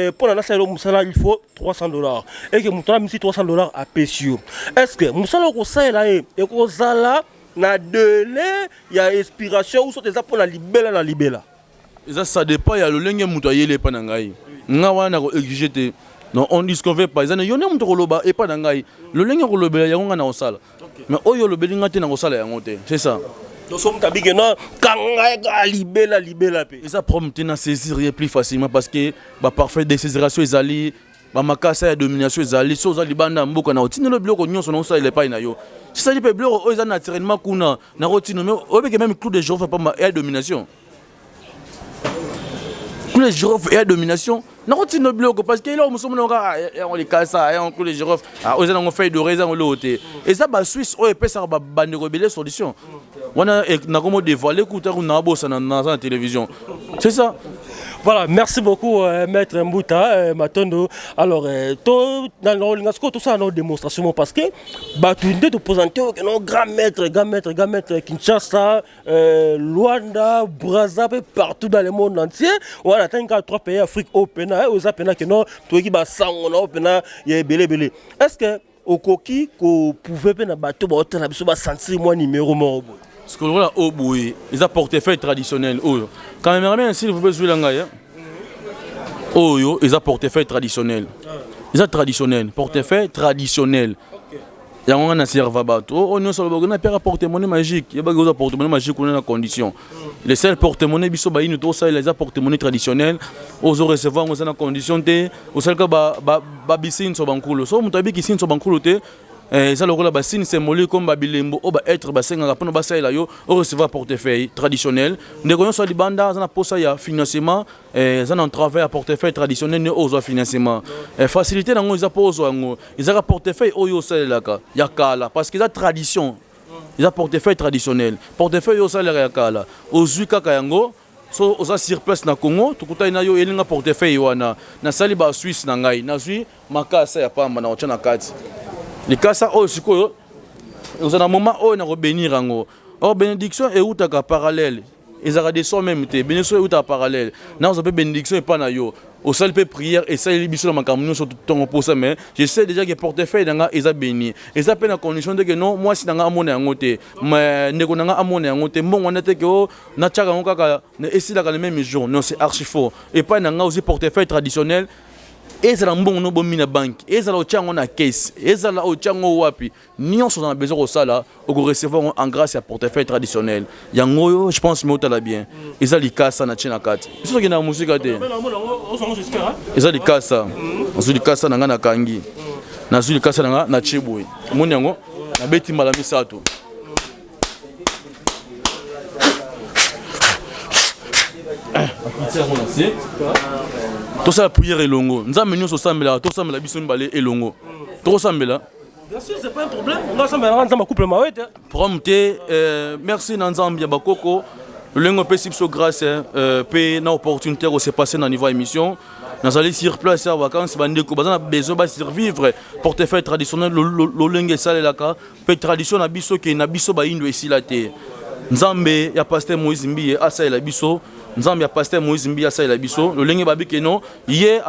mpo na nasalela mosala, il faut 300 dollars." Eke moto wana amisi 300 dollars, apesi yo. Est ce que mosala okosalela ye ekozala na délai ya expiration ou soit eza mpo na libela na libela? Eza, ça dépend ya lolenge moto ayeli epai na ngai. Nga wana nako exige te, non, on disconvient pas. Eza na yo nde moto koloba epai na ngai, lolenge kolobela yango, ngai na kosala. Mais oyo olobeli nga te, na kosala yango te, c'est ça. Donc so moto abike no kanga libela libela mpe? Eza problème te, na saisir ye plus facilement, parce que baparfait désaccélération ezali, bamakasa ya domination ezali. So oza libanda ya mboka, na otindelo biloko nyonso na osalela epai na yo. Sisali mpe biloko oyo eza naturellement kuna, nakotino. Mais oyebeke même clou de girofle pamba eya domination, clou de girofle eya domination. Nakotinda biloko, parce que eloko mosusu monaka yango likasa, yango clou de girofle oyo eza nango feuille dorée, eza yango eloko te. Eza basuisse oyo epesaka bandeko ebele solution wana. Nakomo dévoile kuta kuna, nabosana naza na télévision, c'est ça. Voilà, merci beaucoup, maître Mbuta, Matondo. Alors, to dans le tout ça nos démonstration, parce que bah tu te présenter que non, grand maître, grand maître, grand maître, Kinshasa, Luanda, Brazza, partout dans le monde entier. On a atteint trois pays Afrique open, aux pena que non, toi qui ba sango na open ya belé belé. Est-ce que okoki ko pouvait pe na bato ba otala biso ba sentir moi numéro moko boye? Parce que lokola oyo boye eza portefeuille traditionnel oyo, cameraman, s'il vous plaît, zwila ngai oyo eza portefeuille traditionnel, eza traditionnel, portefeuille traditionnel. Yango nga na serva bato oyo nyonso alobaka na pera porte-monnaie magique. Yebaki oza porte-monnaie magique kuna na condition. Le seul porte-monnaie biso bayini tosalela eza porte-monnaie traditionnel. Ozo recevoir yango, eza na condition te. Osalika babisinso bankulu. So moto abiki sinso bankulu te, eza lokola basigne symbolique, comme babilembo oyo baêtre basengaka mpona basalela yo orecevoir portefeuille traditionnel. Ndeko nyonso ya libanda aza na posa ya financement, eza na travers ya portefeuille traditionnel nde ozwa financement. Facilité nango eza mpo ozwa yango, ezaka portefeuille oyo osalelaka ya kala, parce que eza tradition, eza portefeuille traditionnel. Portefeuille oyo osalelaka ya kala, ozwi kaka yango. So oza sur place na Congo, tokutani na yo elinga portefeuille wana. Nasali ba Suisse na ngai, nazwi makasa ya pamba na otya na kati. Likasa oyo sikoyo oza na moment oyo na kobenir yango. Or benediction eutaka parallèle. Ezalaka de soi même te. Benediction eutaka parallèle. Nakozwa mpe benediction epai na yo. Osali mpe prière esaleli biso na makambo nyonso ntongo mposa, mais je sais déjà que portefeuille na nga eza béni. Eza mpe na condition te que non mwasi na nga amona yango te, mais ndeko na nga amona yango te, mbongo wana te ke o natiaka yango kaka esilaka le même jour. Non, c'est archi faux. Epai na nga ozwi portefeuille traditionnel, ezala mbongo no bomi na banque, ezala otia yango na caisse, ezala otia yango wapi, nyonso oza na besoin kosala, okorecevoir yango en grâce ya portefeuille traditionnel. Yango oyo, je pense, me otala bien, eza likasa na tie na kati. Biso tokende na mosika te, eza likasa. Nazwi likasa na ngai, nakangi, nazwi likasa na ngai, natie boye, omoni yango, nabeti mbala misato. Yango na se, tosala prière elongo. Nzambe nyonso osambelaka, tosambela biso mibale elongo, tokosambela. Bien sûr, c'est pas un problème. On va s'en nzambe couple mawete. Problème te. Merci na Nzambe ya bakoko, lolenge opesi biso grâce mpe na opportunité kose passer na niveau ya émission. Nazali sur place ya vacances. Bandeko baza na besoin basurvivre portefeuille traditionnel, lolenge esalelaka mpe tradition na biso ke na biso bayindo esila te. Nzambe ya pasteur Moïse Mbiye asalela biso, Nzambe ya pasteur Moïse Mbiye asalela biso. Lolenge babi ke non, ye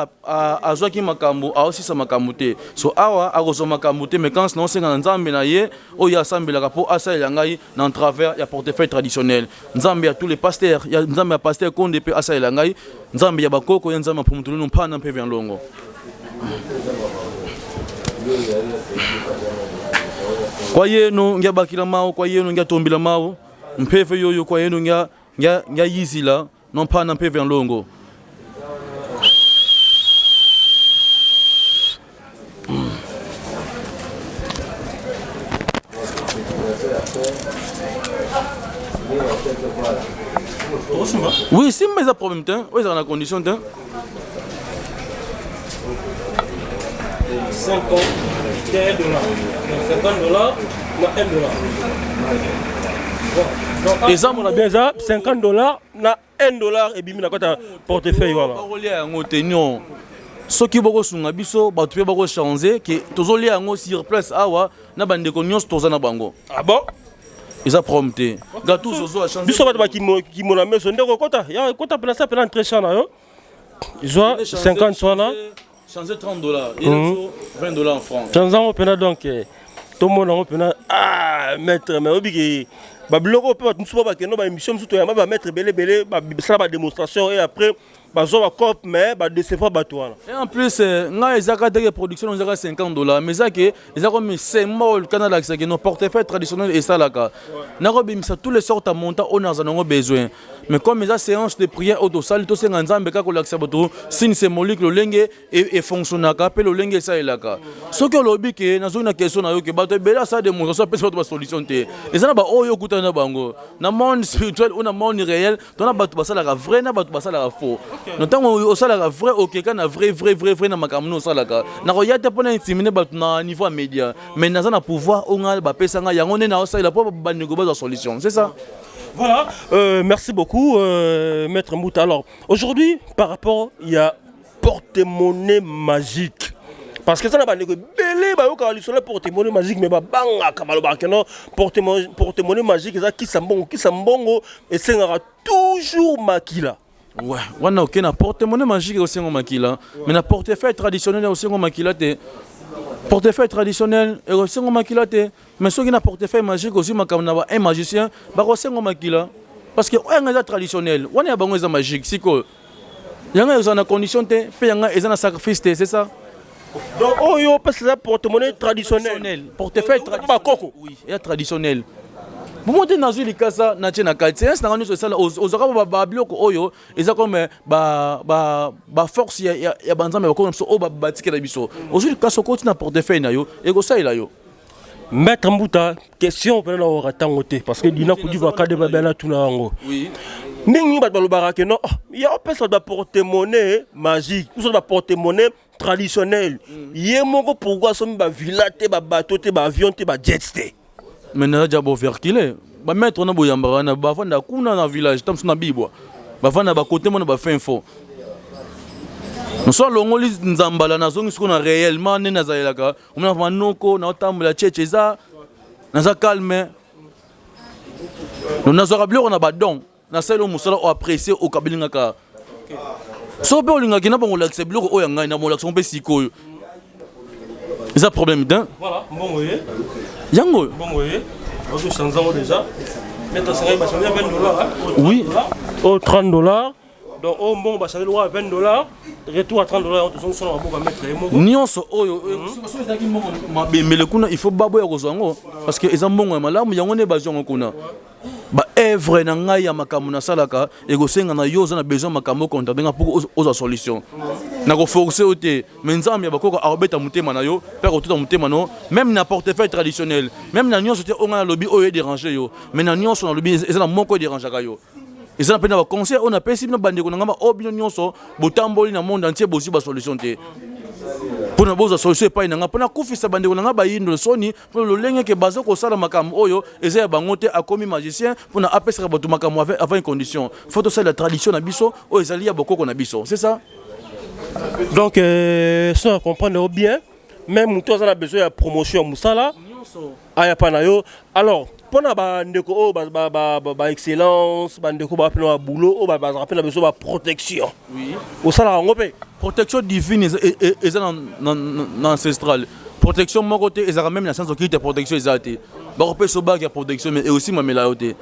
azwaki makambo, aosisa makambo te, so awa akozwa makambo te. Mais kansi naosenga na Nzambe na ye oyo asambelaka mpo asalela ngai na travers ya portefeuille traditionnel. Nzambe ya tous les pasteurs, ya Nzambe ya pasteur Konde mpe asalela ngai, Nzambe ya bakoko, ya Nzambe ya Mpumutulunu mpana mpe vya longo. Kwa yenu ngiabakila mawu, kwa yenu ngiatombila mawu mpeve yoyo, kwa yenu ngiyayizila nomphana mpeve ya longo. Oui, simba, eza problème te. Oyo ezalaka na condition te. 51 dollars, 50 $ na 1 dollar. Eza mona bien, eza 50 $ na 1 dollar ebimi na kati ya portefeuille wana. Bakolia yango te. Non, soki bokosunga biso, bato mpe bakochange ke tozolia yango sur place awa na bandeko nyonso toza na bango. Ah bon? Eza problème te. Gâteau zozo achange. Biso bato bakimona meso, ndeko, kota ya kota mpena sa mpena entre champ na yo, zwa 50 wana. Changer 30 $, 20 $ en francs. Change yango mpena. Donc tomona yango mpena. Ah maître, mais oyebi ke babiloko mpe bato mosusu ba bakende baémission mosusu, toyamba bamaître ebele ebele, basala badémonstration et après bazwa bacope, mais badecevoir bato wana. Et en plus, ngai ezaka teke production ezaka 50 $, mais eza ke eza comme symbole kana alakisaki no portefeuille traditionnel esalaka. Nakobimisa tous les sortes ya montant oyo naza nango besoin, mais comme eza séance de prière oyo tosali, tosenga Nzambe kaka kolakisa bato signe symbolique, lolenge efonctionnaka mpe lolenge esalelaka. Soki olobi ke nazongi na question na yo ke bato ebele asala démonstration, apesi bato basolution te, eza na baoyo okutani na bango na monde spirituel ou na monde réel to na bato basalaka vrai na bato basalaka faux. Na ntango osalaka vrai, okeka na vrai vrai vrai vrai na makambo no osalaka. Nakoya te mpona intimide bato na niveau ya média, mais naza na pouvoir oyo ngai bapesa ngai yango nde naosalela mpo bandeko bazwa solution, c'est ça. Voilà, merci beaucoup, Maître Mbuta. Alors, aujourd'hui, par rapport, il y a porte-monnaie magique. Parce que ça, na ebele bayokaka lisolo porte-monnaie magique, mais babangaka, balobaka non, porte-monnaie magique eza kisa mbongo, kisa mbongo esengaka toujours makila. Ouais, wana oke na porte-monnaie magique osengo makila, mais na portefeuille traditionnel osengo makila te. Portefeuille traditionnel ekosengo makila te, mais soki na portefeuille magique ozwi makambo na ba un magicien, bakosengo makila, parce que oyo yanga eza traditionnel, wana ya bango eza magique. Sikoyo yanga eza na condition te mpe yanga eza na sacrifice te, c'est ça. Donc oyo opesa eza porte-monnaie traditionnel? Portefeuille bakoko. Oui, eza traditionnel. Bongo te, nazwi likasa, natie na kati. Séance nanga nyonso esala, ozwaka babiloko oyo eza comme baforce ya banzambe bakoko na biso oyo batikela biso. Ozwi likasa, okoti na portefeuille na yo, ekosalela yo. Maître Mbuta, question mpena na oyoka ntango te, parce que dina kudiva kade babela tuna yango. Ndenge bato balobaka ke non, ya opesa bato baporte-monnaie magique, biso baporte-monnaie traditionnel, ye moko pourquoi asombi bavilla te, babateau te, baavion te, bajet te? Mais naza dia boverkile. Bamaître wana boyambaka wana, bavanda kuna na village ta mosu na bibwa. Bavanda ba côté mona ba fin fond. So alongoli nzambala, nazongi sikoyo na réellement nde nazalelaka. Omona manoko naotambola cheche, eza naza calme. Nazwaka biloko na badon, nasali oyo mosala oyo apprécie, okabeli nga kaka. So mpe olingaki na bango olakisa biloko oyo ya ngai, na bolakisa mpe sikoyo eza problème te. Voilà, mbongo ye. Yango oyo. Mbongo ye, ozochange yango déjà. Maître Sangai, bachange ya 20 dollars, hein? Oui. Oyo 30 dollars. Donc oyo mbongo bachange lokwa ya 20 dollars, retour à 30 dollars. Tozongi na maboko ya maître ye moko. Nyonso oyo, soki ezalaki mbongo mabembele kuna, il faut baboya kozwa yango parce que eza mbongo ya malamu. Yango nde bazwa yango kuna. Baœuvre na ngai ya makambo nasalaka ekosenga na yo oza na besoin makambo, ocontacte nga mpo ozwa solution. Nakoforce yo te, mais Nzambe ya bakoko akobeta motema na yo mpe akotuta motema no. Même na portefeuille traditionnel, même na nyonso te oyo ngai nalobi oyo edérange yo, mais na nyonso nalobi eza na moko edérangeaka yo. Eza na mpe na baconseil oyo napesi bino, bandeko na ngai, oyo bino nyonso botamboli na monde entier, bozwi basolution te. Mpona bozwa solution epai na ngai, mpona kufisa bandeko na ngai bayindo soni, mpona lolenge ke baza kosala makambo oyo eza ya bango te. Akomi magicien mpona apesaka bato makambo avant une condition. Faut tosalela tradition na biso oyo ezali ya bokoko na biso, c'est ça. Donc so na comprendre bien, même moto aza na besoin ya promotion ya mosala, aya pa na yo. Alors mpona bandeko oyo baexcellence, bandeko baa mpena baboulot oyo bazalaka mpe na besoin baprotection, osalaka yango mpe? Protection divine eza na ancestral. Protection moko te ezalaka même na science occulte. Protection eza te. Bakopesa obaki ya protection, mais eosimamela yo te.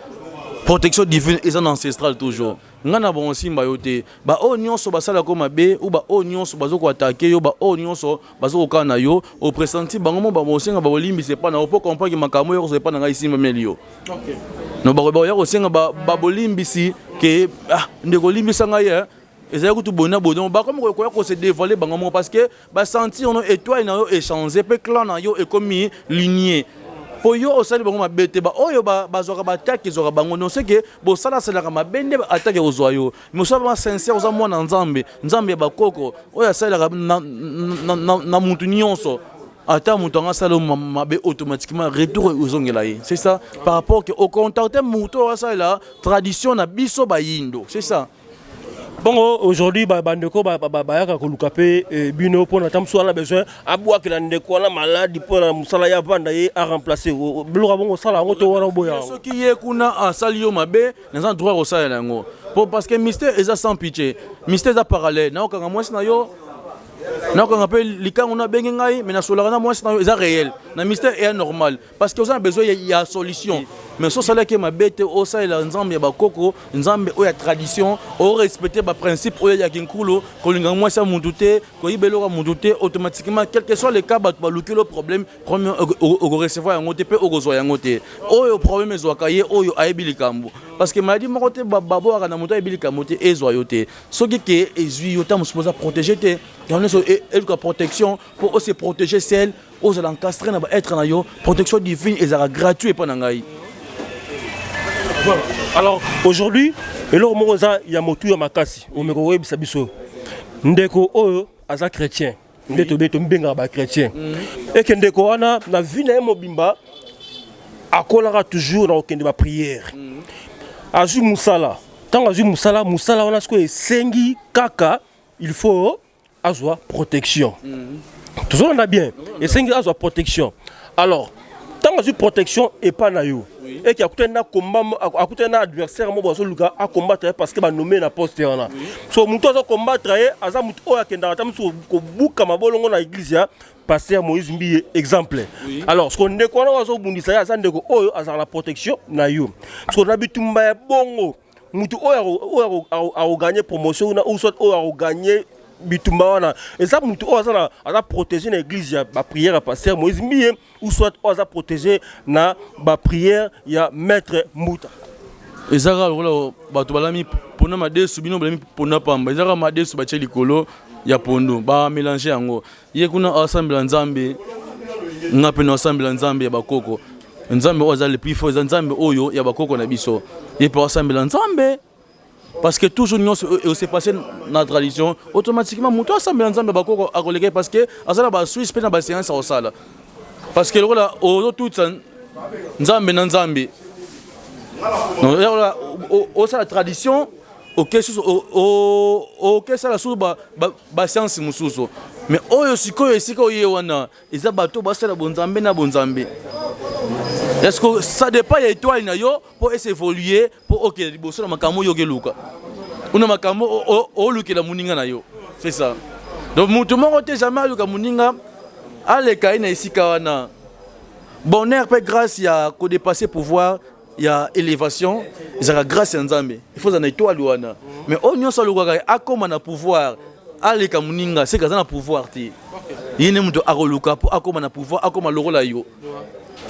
Protection divine eza na ancestral toujours. Ngai na bango nsimba yo te. Baoyo nyonso basalaka mabe ou baoyo nyonso baza koattaquer yo, baoyo nyonso baza kokana na yo, opresenti bango mo bakosenga bakolimbisa epa na yo mpo comprendre ke makambo oyo kozwa epa na ngai esimbameli yo. No bakoya kosenga babolimbisi ke ah, ndeko, olimbisa ngai, eh. Ezali kutu boye na boye. Donc bakomi koya kose dévoiler bango moko parce que basentir no étoile na yo échange mpe clan na yo ekomi lignée mpo yo osali bango mabe te. Baoyo bazwaka baattaque ezwaka bango non, c'est que bosalasalaka mabe nde attaque ekozwa yo. Mais osala vraiment sincère, oza mwana Nzambe, Nzambe ya bakoko oyo asalelaka na mutu nyonso. Ata moto yango asala mabe, automatiquement retour ezongela ye. C'est ça, par rapport ke ocontacte moto oyo asalela tradition na biso bayindo, c'est ça. Bongo aujourd'hui bandeko bayaka koluka mpe bino mpona ta mosusu wana besoin abwakela ndeko wana maladi mpona mosala ya vanda ye aremplace biloko ya bongo, osala yango to wana oboya yango? Soki ye kuna asali yo mabe, naza droit kosalela yango po parce que mystère eza sans pitié. Mystère eza parallèle. Naokanga mwasi na yo, naokanga mpe likango na abenge ngai, mais nasolaka na mwasi na yo. Eza réel na mystère, eya normal parce que oza na besoin ya solution. Mais so osalaki mabe te, osalela Nzambe ya bakoko, Nzambe oyo ya tradition, orespecte baprincipe oyo ya kinkulu, kolinga mwasi ya mutu te, koyiba eloko ya mutu te, automatiquement, quel que soit le cas, bato baluki lo problème premier, okorecevoir yango te mpe okozwa yango te. Oyo problème ezwaka ye oyo ayebi likambo, parce que maladie moko te baboyaka na moto ayebi likambo te ezwa yo te. Soki ke ezwi yo, ta mosusu oza protégé te. Yango nyonso eluka protection mpo ose protéger seul, ozala encastré na baêtre na yo. Protection divine ezalaka gratuit epa na ngai. Voilà. Alors aujourd'hui, eloko moko eza ya motu ya makasi omeka koyebisa biso. Ndeko oyo aza chrétien, nde tobe tomibengaka bachrétien, eke ndeko wana na vie na ye mobimba akolaka toujours na kokende baprière. Azwi mosala. Ntango azwi mosala, mosala wana sikoyo esengi kaka il faut azwa protection. Tozolanda bien? Esengi azwa protection. Alors ntango azwi protection epa na yo, eke akutani na combat, akutani na adversaire moko azoluka acombattre ye parce que banome na poste wana. So motu azocombattre ye aza motu oyo akendaka ata mosu kobuka mabolongo na église ya pasteur Moïse Mbiye, exemple. Alors siko ndeko wana oyo azobundisa ye aza ndeko oyo azalaka na protection na yo. Siko na bitumba ya bongo, mutu oyo akoganye promotion una ou soit oyo akoganye bitumba wana eza mutu oyo aza protégé na église ya baprière ya pasteur Moïse Mbiye ou soit oyo aza protégé na baprière ya maître Mbuta? Eza kaka lokola bato balami mpona madesu, bino balami mpona pamba. Eza kaka madesu batie likolo ya pondu, bamélange yango. Ye kuna asambela Nzambe, nga mpe na asambela Nzambe ya bakoko. Nzambe oyo aza le plus fort eza Nzambe oyo ya bakoko na biso. Ye mpe asambela Nzambe parce que toujours nyonso ese passe na tradition. Automatiquement moto asambela Nzambe ya bakoko akoleka parce que aza na basuisse mpe na baséance akosala, parce que lokola ozotutisa Nzambe na Nzambe, osala tradition. Oke susu okesala susu bascience mosusu. Mais oyo sikoyo esika oye wana eza bato basala bonzambe na bonzambe. Est-ce que ça dépend ya étoile na yo mpo ese évoluer mpo okende liboso na makambo oyo okeluka una makambo olukela moninga na yo? C'est ça. Donc moto moko te jamais aluka moninga aleka ye na esika wana. Bonheur mpe grâce ya kodépasser pouvoir ya élévation ezalaka grâce ya Nzambe. Il faut na étoile wana. Mais oyo nyonso alukaka akóma na pouvoir, aleka moninga, seke aza na pouvoir te. Ye nde moto akoluka mpo akóma na pouvoir, akóma lokola yo.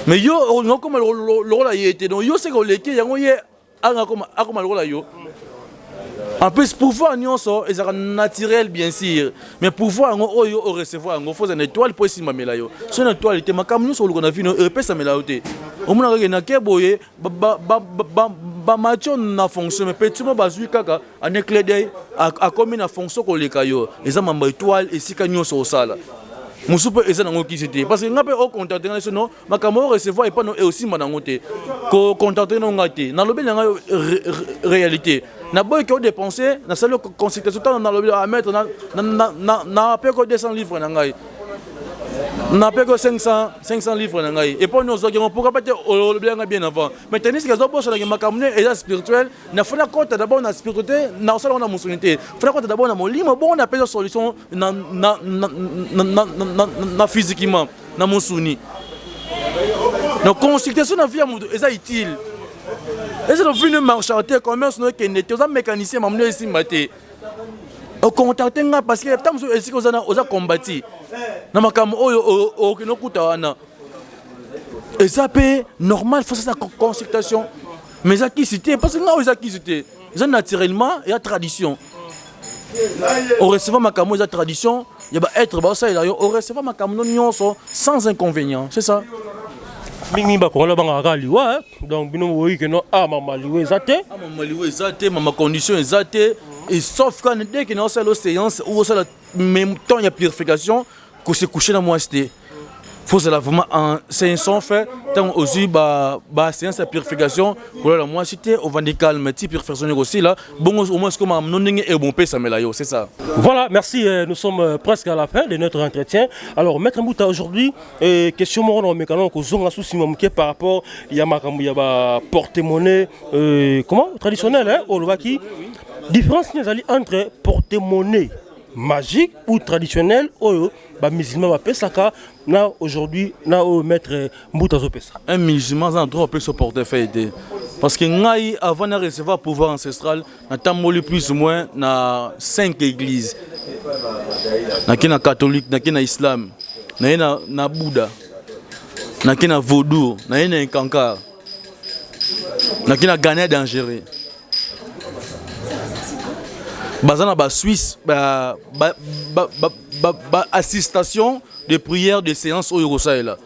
Mais yo olinga okóma lokola ye te. Donc yo seke oleki yango, ye anga akóma lokola yo. En plus, pouvoir nyonso ezalaka naturel, bien sûr, mais pouvoir yango oyo orecevoir yango, faut na étoile mpo esimbamela yo. So na étoile te, makambo nyonso oluka na vino epesamela yo te. Omona kaka nake boye, bamatio na fonction, mais petit mo bazwi kaka en éclair d'œil, akomi na fonction koleka yo. Eza mamba étoile. Esika nyonso osala mosusu mpe eza nango kisi te, parce que nga mpe ocontacte nga sono makambo oyo recevoir epa no eosimba nango te. Kocontacte no nga te, nalobi na ngai réalité. Naboyiki odépense, nasali consultation. Ntango nalobi a maître, napeki 200 livre na ngai, napeki 500, 500 livre na ngai epo ni ozwaki yango, pourquoi pas te olobi yanga bien avant? Mais tandis que azobosanaki makambo ne eza spirituel. Nafuna kota d'abord na spiritualité, na kosala ngo na mosuni te. Funa kota d'abord na molimo, bongo napesa solution na physiquement, na mosuni. Donc consultation na vie ya moto eza utile. Eza na vie ne marche te, commerce no ekende te, oza mécanicien, mamuno esimba te, ocontacte nga, parce que ntango mosusu esika oza oza combati na makambo oyo okende okuta wana, eza mpe normal. Faut sasa consultation, mais eza kisi te, parce que nga oyo eza kisi te, eza naturellement, eza tradition. Orecevoir makambo eza tradition ya baêtre baosalela yo, orecevoir makambo no nyonso sans inconvénient, c'est ça. Mingi bakongola bangaka kaka liwa. Donc bino boyoki keno a mama liwa eza te? Ah, mama liwa eza te, mama condition eza te. Et sauf quand dès que naosala séance ou osala même temps ya purification, kose coucher na mwasi te. Faut ozala vraiment en 500 fait. Ntango ozwi baséance ya purification, kolala mwasi te, ovandi calme ti purification ekosila. Bongo au moins koma no ndenge ebompesamela yo, c'est ça. Voilà, merci. Nous sommes presque à la fin de notre entretien. Alors, Maître Mbuta, aujourd'hui, question moko na omekana kozonga susi moke par rapport ya makambo ya ba porte-monnaie comment, traditionnel, hein, olobaki différence nini ezali entre porte-monnaie magique ou traditionnel oyo bamusulman bapesaka na aujourd'hui na oyo Maître Mbuta azopesa? Un musulman aza na droit apesa portefeuille te, parce que ngai, avant na recevoir pouvoir ancestral, natamboli plus ou moins na 5 églises. Nake na catholique, nake na islam, naye na bouddha, nake na vaudou, naye na Eckankar, nake na Ghana dangereux. Baza na basuisse ba assistation de prière, de séance oyo kosalela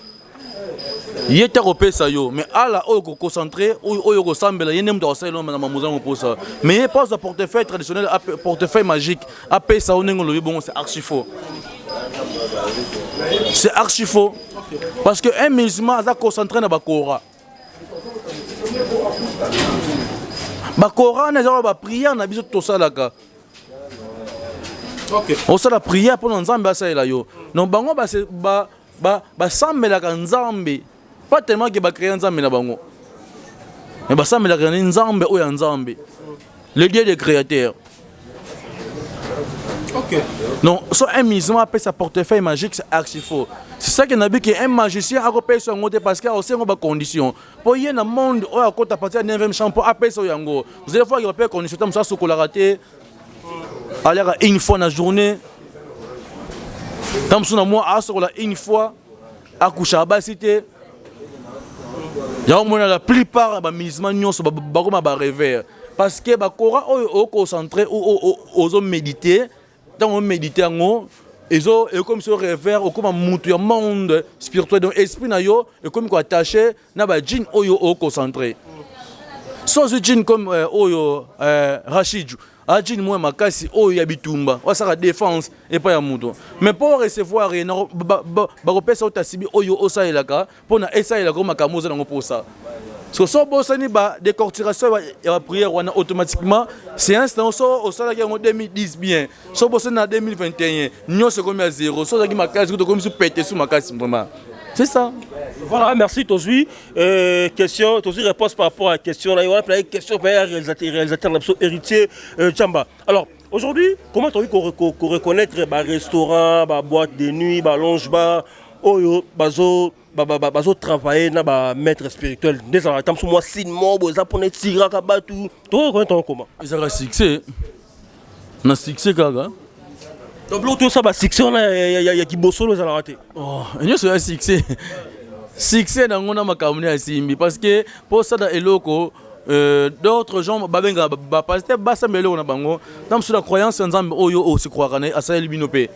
ye te akopesa yo. Mais ala oyo koconcentre, oyo kosambela, ye nde moto akosalela na mamozango mposa. Mais ye mpo azwa portefeuille traditionnel, portefeuille magique, apesa yo ndenge olobi bongo, c'est archi faux, c'est archi faux, parce que un musulman aza concentré na bakora. Bakora wana eza baprière na biso tosalaka. Osala prière mpona Nzambe asalela yo. Donc bango basambelaka Nzambe, pas tellement ke bacréa Nzambe na bango, mais basambelaka ni Nzambe oyo ya Nzambe, le Dieu des créateurs. Donc so un musulman apesa portefeuille magique, c'est archi faux. C'est ça que nabi ke un magicien akopesa yango te, parce que aosengo bacondition mpo ye na monde oyo akota partir ya 9e chambre mpo apesa oyo yango. Vous allez voir ke bapesa condition ta mosu asokolaka te, aliaka une fois na journée, ta mosusu na mwa asokola une fois, akushaka basi te. Yango mona la plupart ya bamusulman nyonso bakoma barêveur, parce que bakora oyo oconcentre, ozomédite, ntango omédite yango, ezo ekomi so rêveur, okóma mutu ya monde spirituel. Donc esprit na yo ekomi koattache na bajine oyo oconcentre. So ozwi djinn comme oyo Rachid, ajine moko ya makasi oyo ya bitumba, oyo asalaka défense epai ya moto. Mais mpo recevoir ye, bakopesa yo tasibi oyo osalelaka mpona esalelaka yo makambo oza nango mposa. Parce que so obosani ba décortication ya ba prière wana automatiquement séance na so osalaki yango 2010 bien so obosani na 2021 nyonso ekomi ya zéro so ozalaki makasi kutu okomi su pete su makasi vraiment c'est ça. Voilà, merci Tozui. Question, Tozui réponse par rapport à la question. Là, il y a une question par réalisateur, réalisateur héritier Chamba. Alors, aujourd'hui, comment tu as qu'on reconnaître bah, restaurant, bah, boîte de nuit, bah, lounge bar, oyo, bazo, bazo travailler na ba maître spirituel. Ndeza tam so moi signe mo boza pona tiraka batu. Tu reconnaître comment? Ezalaka succès. Na succès kaka. Donc biloko toyosala ba succès wana ya kibosolo ezalaka te. Oh, nyonso ya succès. Succès nango na makambo ya simbi parce que mpo osala eloko d'autres gens babengaka bapasteur basamba eloko na bango na mosusu na croyance ya Nzambe oyo osikroyaka na ye asaleli bino mpe.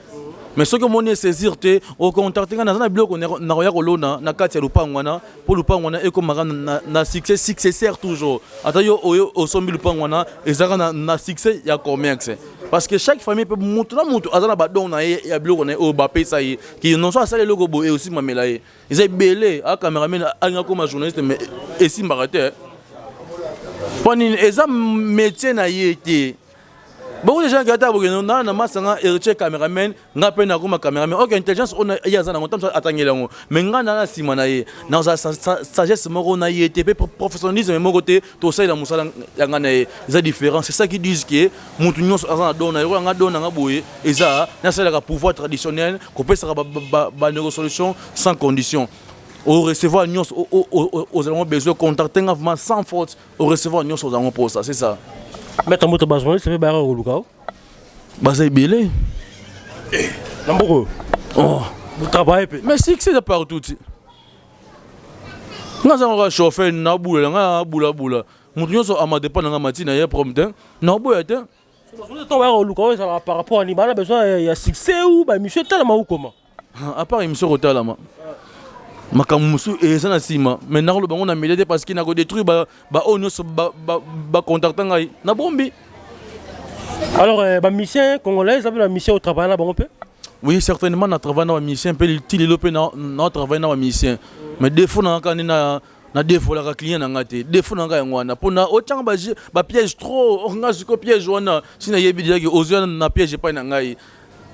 Mais soki omoni esaisir te, ocontacte ngai, naza na biloko nakoya kolona na kati ya lupango wana mpo lupango wana ekomaka na succès successeur toujours. Ata yo oyo osombi lupango wana ezalaka na succès ya commerce parce que chaque famille mpe moto na moto aza na badon na ye ya biloko na ye oyo bapesa ye ki nonso asala eloko boye osimamela ye. Eza ebele a cameraman alinga koma journaliste mais esimbaka te mpo nini eza métier na ye te. Beaucoup de gens qui ata bokende na masanga héritier cameraman, nga mpe nakoma cameraman. Ok, intelligence oyo ye aza nango ntango atangeli yango, mais nga na nsima na ye nazala sagesse moko na ye te mpe professionnalisme moko te. Tosalela mosala ya nga na ye eza différent. C'est ça qui disent que motu nyonso aza na don na ye. Oyo nga don na nga boye eza nasalelaka pouvoir traditionnel kopesaka bandeko solution sans condition. Orecevoir nyonso ozala besoin, contacte nga vraiment sans faute, orecevoir nyonso ozango mposa, c'est ça. Maître Moto, bajournaliste mpe bayaka koluka o? Baza ebele. Na mboka oyo? Oh. Botravaille mpe? Mais succès eza partout ti. Nga aza kaka chauffeur, nabulela nga abulabula moto nyonso amadepa na nga mati na ye problème te, naboya te. Bajournaliste ntango bayaka koluka oyo ezalaka par rapport ani bana besoin ya succès ou baémission etalama ou comment? À part émission kotalama, makambo mosusu eza na nsima, mais nakoloba ngo na media te parce que nakodétruire baoyo nyonso bacontacta ngai na bombi. Alors bamusicien congolais eza mpe bamusicien otravaille na bango mpe? Oui, certainement, na travaille na bamusicien mpe ti lelo mpe na travaille na bamusicien, mais défaut na kaka nde na défaut client na nga te. Défaut na nga yango wana mpona otyanga bapiège trop. Nga siko piège wana si nayebi déjà ke ozwa na piège epai na ngai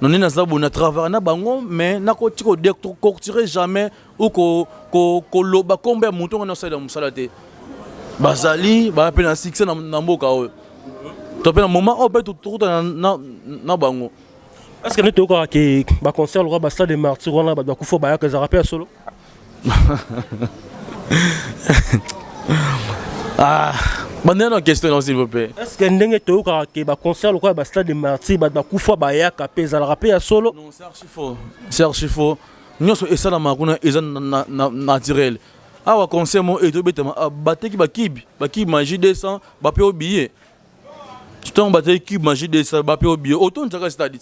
noni. Naza boye na travaille na bango, mais nakoti kodécortiquer jamais ou koloba kombo ya moto ngo nasalela mosala te. Bazali baya mpe na succès na mboka oyo to mpe na moment oyo mpe tokutana na bango. Est ce que nde toyokaka ke baconcert lokola bastade de martyr wana bato bakufa bayaka, ezalaka mpe ya solo? Ah, bandela na question non, s'il vous plaît. Est ce que ndenge toyokaka ke baconcert lokola bastade de martyr bato bakufa bayaka mpe, ezalaka mpe ya solo? Non, c'est archi faux, c'est archi faux. Nyonso esalamaka kuna eza naturel. Awa concert mo etobetama, bateki bakibi bakibi magie 200, bape o billet. Ntango bateki cube magie 200, bape o billet, otondisaka stade.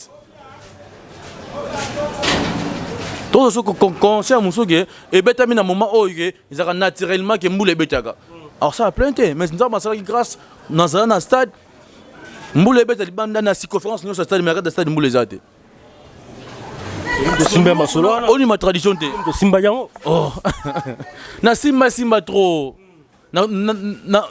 Tozo so concert mosusu ke ebetami na moment oyo ke ezalaka naturellement ke mbula ebetaka, alors ça plein te. Mais Nzambe asalaki grâce, nazala na stade, mbula ebeta libanda na circonférence nyonso ya stade, mais na kati ya stade mbula eza te. Tosimba masolo wana. Onima tradition te. Tosimba yango. Oh. Na simba simba trop,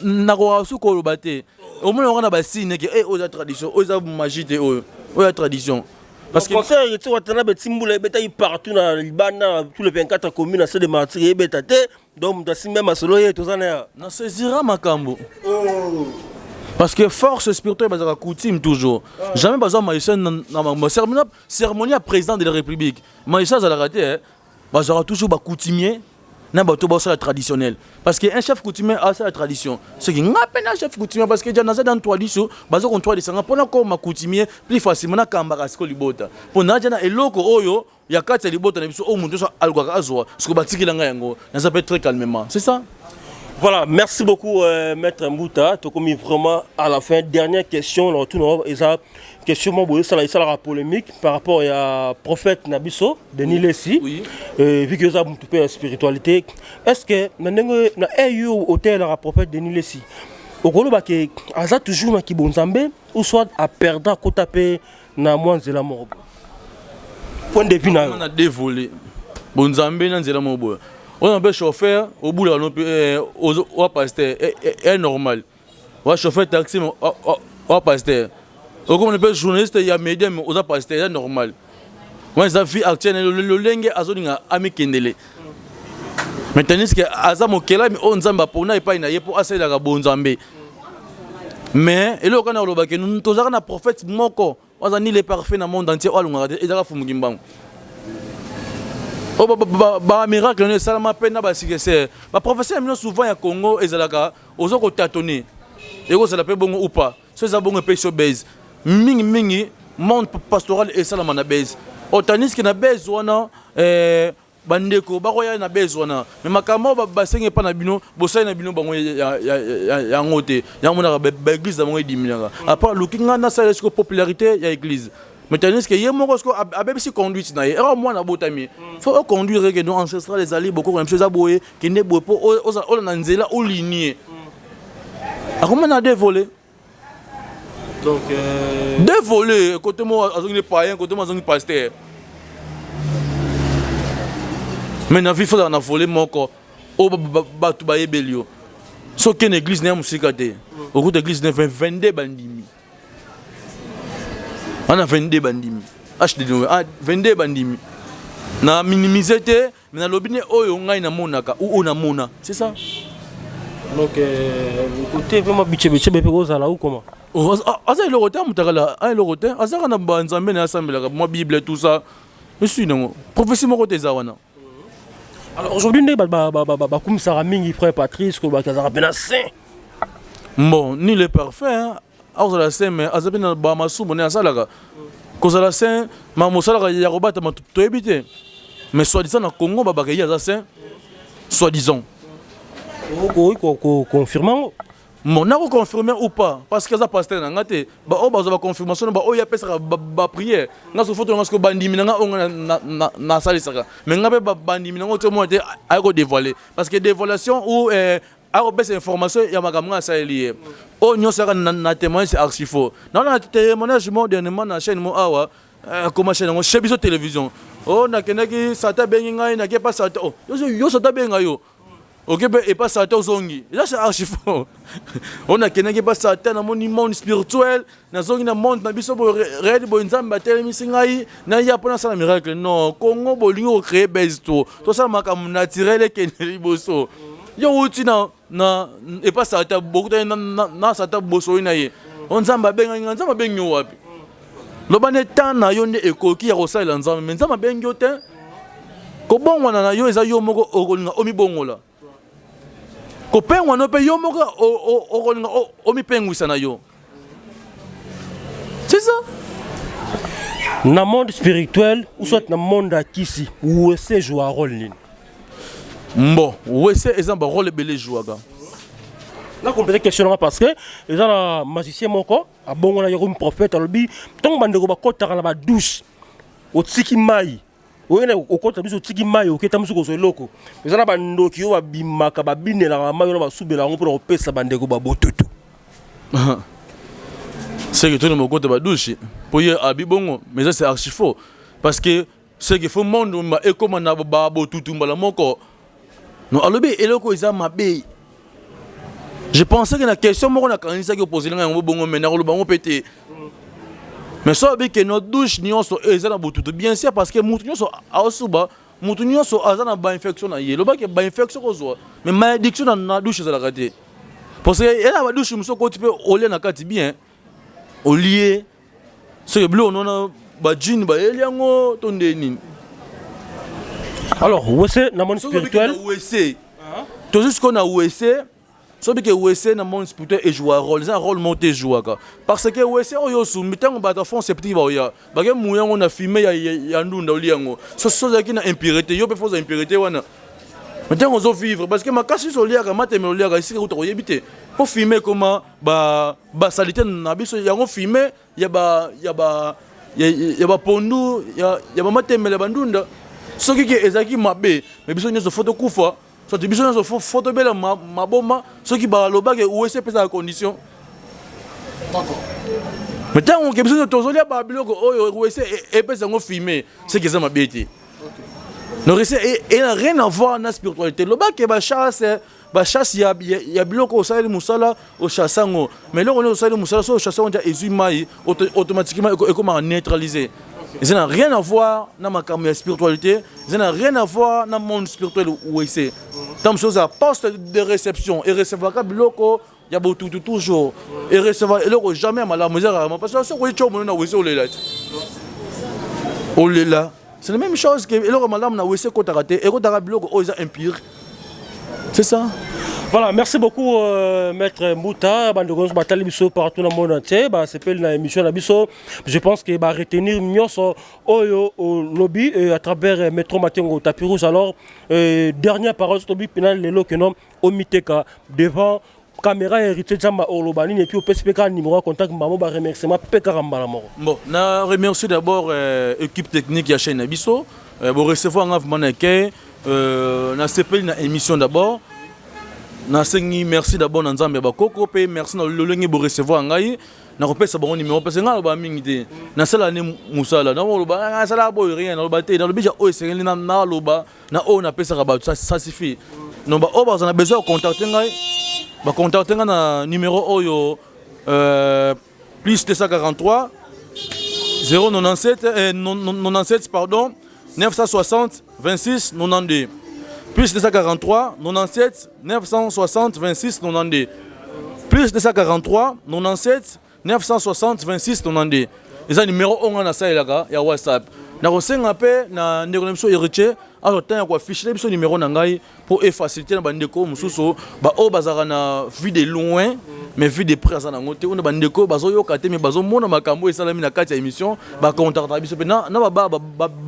nakoka su koloba te. Omona yango na basigne ke oyo eza tradition, oyo eza magie te, oyo ya tradition. Parce que concert eti watana beti mbula ebetaki partout na libanda, tous les 24 communes na stade de martyr ebeta te. Donc moto asimba masolo ye toza na ya. Na saisira makambo parce que force spirituelle bazalaka coutume toujours. Jamais bazwa magicien na makambo cérémonie ya président de la République, magicien azalaka te. Bazwaka toujours bacoutumier na bato basala traditionnel parce que un chef coutumier asala tradition. Soki nga mpe na chef coutumier, parce que dia naza dans tradition, baza kontradisanga mpona koma coutumier plus facilement. Nakambaka siko libota mpo naja na eloko oyo ya kati ya libota na biso oyo moto nyonso alukaka azwa. Siko batikela ngai yango, naza mpe très calmement, c'est ça. Voilà, merci beaucoup Maître Mbuta. Tokomi vraiment à la fin. Dernière question, alors tout le eza question moi ça ça la polémique par rapport à prophète na biso Denis Lessi. Vu que ça mutu pe spiritualité, est-ce que na ndenge na eyo hôtel la prophète Denis Lessi okoloba ke aza toujours na kibonzambe ou soit a perdre kota pe na mwa nzela moko boye? Point de vue na yo. Na dévolé bonzambe na nzela moko boye. Oza mpe chauffeur, obulaka no mpe eh, oza pasteur, eh, eh, eh, normal. Oza chauffeur taxi, oza pasteur. Okomona mpe journaliste ya media, mais oza pasteur, eza normal. Wana eza vie actuelle lolenge azolinga amikendele. Mais tandis que aza mokelami oyo Nzambe apona epai na ye mpo asalelaka bonzambe. Mais eloko kana olobaki tozalaka na prophète moko aza ni le parfait na monde entier oyo alongaka te, ezalaka Fumu Kimbangu. Oyo ba miracle no esalama mpe na basikese baprofesseur ya bino souvent ya Congo ezalaka oza kotatone, ekozala mpe bongo ou pas. So eza bongo epesi yo base mingi mingi, monde pastoral esalama na base oyo, tandis que na base wana eh, bandeko bakoya na base wana, mais makambo oyo basengi epa na bino, bosali na bino bango yango te. Yango monaka baeglise na bango ediminaka. Après aluki ngai nasala siko popularité ya église, mais tandis que ye moko siko abebisi conduite na ye. Ero mwana abotami, faut oconduire ke no ancestral ezali bokoko na biso eza boye, kende boye mpo olanda nzela olinie. Akoma na deux volets. Donc deux volets, côté moko azongi païen, côté moko azongi pasteur. Mais na vie faut na volet moko oyo bato bayebeli yo. Soki okende église na ya mosika te, okuta église na 22 bandimi wana, 22 bandimi hd, 22 bandimi. Na minimize te, mais nalobi ne oyo ngai namonaka ou oyo namona, c'est ça. Donc côté vraiment bichebe mpe kozala ou comment? Oh, aza eloko te, amutakala aza eloko te, azaka na banzambe na ye, asambelaka mwa Bible, tout ça, esui nango prophétie moko te eza wana. Alors aujourd'hui, nde bakumisaka mingi frère Patrice, kolobaki azalaka mpe na saint. Bon, nul est parfait, hein. Akozala saint, mais aza mpe na bamasumu nde asalaka. Kozala saint, makambo osalaka ya kobatama toyebi te. Mais soi-disant na Congo babaka ye aza saint, soi-disant. Okoki koconfirme yango? Bon, nakoconfirme ou pas, parce que aza pasteur na nga te. Baoyo bazwa baconfirmation na baoyo apesaka baprière, nga so foto na nga siko bandimi na nga oyo nga nasalisaka, mais nga mpe bandimi nango te, omona te aye kodévoile, parce que dévoilation ou akopesa information ya makambo nga asaleli ye oyo nyonso yaka na témoignage, c'est archi faux. Naona na témoignage mo dernièrement na chaîne mo awa, koma chaîne yango chez biso télévision oyo, nakendaki, sata abengi ngai, nake pa sata. Oh, yo sata abenga yo, oke mpe epa sata, ozongi, eza c'est archi faux. Oyo nakendaki epa sata, namoni monde spirituel, nazongi na monde na biso boye réel boye, Nzambe atelemisi ngai, naya mpo nasala miracle. Non, Congo bolingi kocréer base to tosala makambo naturel ekende liboso. Yo wuti na epa sata, bokutani na sata, bosoli na ye, o Nzambe abengaki ngai. Nzambe abengi yo wapi? Loba nde temps na yo nde ekoki ya kosalela Nzambe, mais Nzambe abengi yo te. Kobongwana na yo eza yo moko okolinga omibongola, kopengwa no mpe yo moko okolinga omipengwisa na yo, c'est ça. Na monde spirituel ou soit na monde ya kisi, wese joue rôle nini? Bon, wese eza barole ebele ejouaka. Na compléter question nanga, parce que eza na magicien moko abongola ye komi prophète. Alobi ntango bandeko bakɔtaka na badouche, otiki mai, oyena okɔta biso, otiki mai, oketa mosu kozwa eloko. Eza na bandoki oyo babimaka, babinelaka mai wana, basubela yango mpona kopesa bandeko babototo. Seke toni mokota badouche mpo ye abi bongo, mais ça c'est archi faux, parce que c'est qu'il faut monde ekóma na babotutu mbala moko. Non, alobi eloko eza mabe. Je pensais que na question moko nakanisaki opose ngai yango bongo, mais nakoloba yango mpe te. Mais so alobi ke no douche nyonso eza na botutu, bien sûr, parce que mutu nyonso aosuba, mutu nyonso aza na bainfection na ye. Lobaki bainfection kozwa, mais malédiction na douche ezalaka te, parce que eza na badouche mosusu okoti mpe olia na kati bien, olie soki biloko nona bajini bayeli yango to nde nini. Alors wese na monde spirituel? Wese tozwi sikoyo na wese. Soki ke wese na monde spirituel ejoua rôle, eza rôle moko te ejouaka, parce que wese oyo osumbi, ntango bato ya fond septique baoya, bake muya yango na fume ya ndunda, olia yango. So ozalaki na impurité, yo mpe fo ozwa impurité wana. Mais ntango ozovivre, parce que makasi nyonso oliaka, mateme oliaka, esika kuta koyebi te, mpo fume ekoma basalite na biso. Yango fume ya bapondu, ya bamatemele, ya bandunda, soki ke ezalaki mabe, mais biso nyonso fo tokufa, soki biso nyonso fo tobela maboma, soki balobaki wese epesaka condition. Mais ntango ke biso nyonso tozolia babiloko oyo wese epesa yango fume, seke eza mabe te. Donc et n'a rien à voir na spiritualité. Lobaki bachasse, bachasse ya biloko osaleli mosala, ochasse yango. Mais eloko nini osaleli mosala, so ochasse yango, ezwi mai, automatiquement ekomaka neutralisé. Eza na rien à voir na makambo ya spiritualité, eza na rien à voir na monde spirituel. Wese ntango mosusu ozala poste de réception, erecevaka biloko ya botutu, toujours erecevoir eloko jamais ya malamu. Eza rarement, parce que soki oyi tio mone na wese, olela ti olela. C'est la même chose que eloko malamu na wese ekotaka te, ekotaka biloko oyo eza impur, c'est ça. Voilà, merci beaucoup Maître Mbuta. Bandeko nyonso batali biso partout dans le monde entier, basepeli na émission na biso. Je pense que ba retenir nyonso oyo olobi à travers Métro Matengo Tapis Rouge. Alors dernière parole, tobi pena lelo que non omiteka devant caméra Héritier Jamba, oloba nini? Et puis opesi mpe kaka numéro ya contact mbamo, ba remerciement mpe kaka mbala moko. Bon, na remercie d'abord équipe technique ya chaîne na biso, bo recevoir nga vraiment na ekei, nasepeli na émission. D'abord nasengi merci d'abord na Nzambe ya bakoko, mpe merci na lolenge borecevoir ngai. Nakopesa bango numéro parce ngai naloba mingi te, nasala ne mosala. Nakoloba nasala boye, rien naloba te. Nalobi ja oyo esengeli naloba na oyo napesaka bato, ça suffit. Non, baoyo baza na besoin ya contacte ngai, bacontacte ngai na numéro oyo, plus 243 097 97, pardon, 960 26 92, plus 243 97 960 26 92, plus 243 97 960 26 92. Eza numéro oyo ngai nasalelaka ya WhatsApp. Nakosenga mpe na ndeko na biso Héritier azwa ntango ya koafficher biso numéro na ngai mpo efacilité na bandeko mosusu baoyo bazalaka na vue de loin mais vue de près aza nango te, oyo bandeko bazoyoka te mais bazomona makambo esalami na kati ya émission, bacontactaka biso mpe na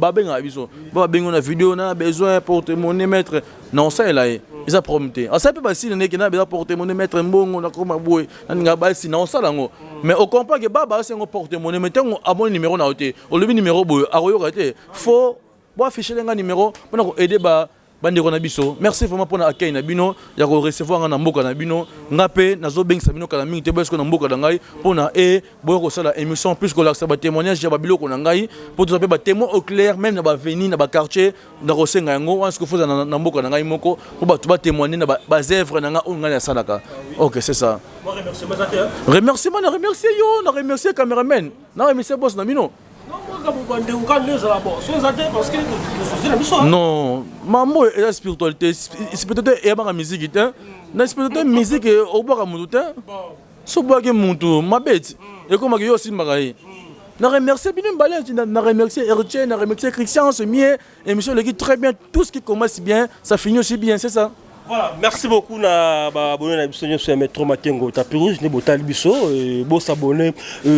babengaka biso, babengi na video na besoin porte monnaie maître, na osalela ye, eza problème te. Asala mpe basili ndeke na beza porte monnaie maître, mbongo nakoma boye, naninga basi na osala yango. Mais ocomprend ke ba basi yango porte monnaie, mais ntango amoni numéro na yo te, olobi numéro boye, akoyoka te. Faut boafficher nga numéro mpona koaider ba bandeko na biso. Merci vraiment mpona accueil na bino ya korecevoir nga na mboka na bino. Nga mpe nazobengisa bino kala mingi te, boyesko na mboka na ngai mpona e boya kosala émission, plus kolakisa batémoignage ya babiloko na ngai, mpo toza mpe batémoin au clair, même na baavenue, na baquartier. Na kosenga yango wana sikoyo, foza na mboka na ngai moko mpo bato batémoigne na baœuvre na ngai oyo ngai nasalaka. Ok, c'est ça. Remerciement, na remercier yo, na remercier cameraman, na remercier boss na bino. Non, mambo eza spiritualité. Spiritualité eyabaka musique te. Na spiritualité, musique obwaka motu te. So obwaki mutu mabe ti ekomaki yo osimbaka ye. Na remercier bino mibale, na remercier Héritier, na remercier Christian Semie. Émission eleki très bien. Tout ce qui commence bien, ça finit aussi bien, c'est ça. Voilà, merci beaucoup na ba abonné na biso nyonso ya Metro Matengo Tapis Rouge nde botali biso, bosabonner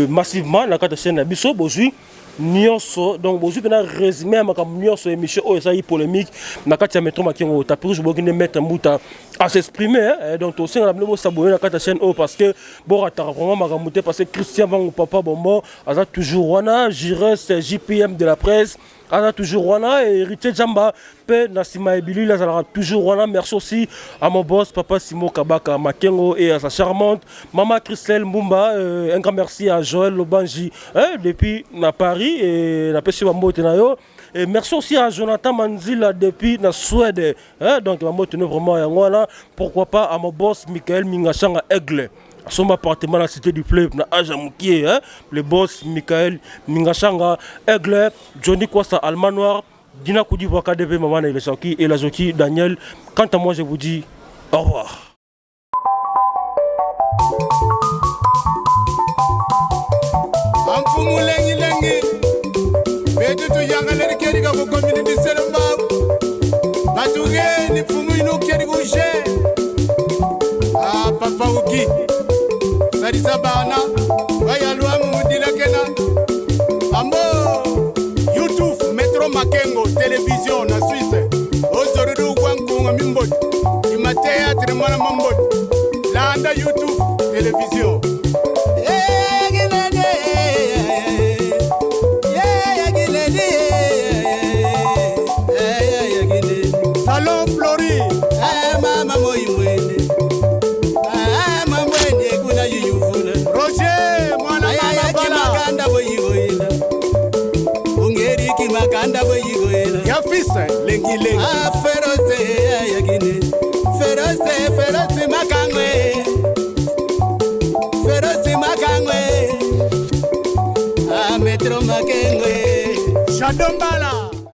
massivement na kati ya chaîne na biso. Bozwi nyonso, donc bozwi mpena résumé ya makambo nyonso, émission oyo ezali polémique na kati ya Metro Makengo Tapis Rouge. Boyoki nde Maître Mbuta as'exprimer, hein. Donc tosenga na bino bosabonner na kati ya chaîne oyo parce que borataka vraiment makambo te, parce que Christian Vango Papa Bonbon aza toujours wana, Jires JPM de la presse aza toujours wana, Héritier Jamba mpe na nsima ya bilili azalaka toujours wana. Merci aussi à mon boss papa Simo Kabaka Makengo et à sa charmante maman Christelle Mbumba. Un grand merci à Joël Lobanji, hein, depuis na Paris, et napesi bambote na yo. Et merci aussi à Jonathan Manzila depuis na Suède, hein, donc bambote no vraiment yango wana. Pourquoi pas à mon boss Michael Mingachanga Aigle, son appartement na Cité du Fleuve na âge ya mokie, hein? Le boss Michael Mingachanga Aigle, Johnny Kwasa Allemand Noir, Dina Koudivoa KDV, maman et la Joki Daniel. Quant à moi, je vous dis au revoir. Amfumu lengi betu tuyangaleri keri ka kukomini diselembau batugeni mfumu inu keri kushe. Ah, papa uki salisa bana bayalwamu mudilakena ambo YouTube Metro Makengo Télévision na Suisse ozorudu kwankunga mimboti ima théâtre mwana mamboti landa YouTube Télévision. Salon Flori. Mama moi mwene, mama mwene kuna yuyuvula. Roger mwana mama bala. Makanda boyigoyela ungeriki makanda boyigoyela. Ya fils. Lengi lengi. Ah, Ferose ayakine. Ferose, Ferose makangwe. Ferose makangwe. Ah, Metro makengwe. Shadombala.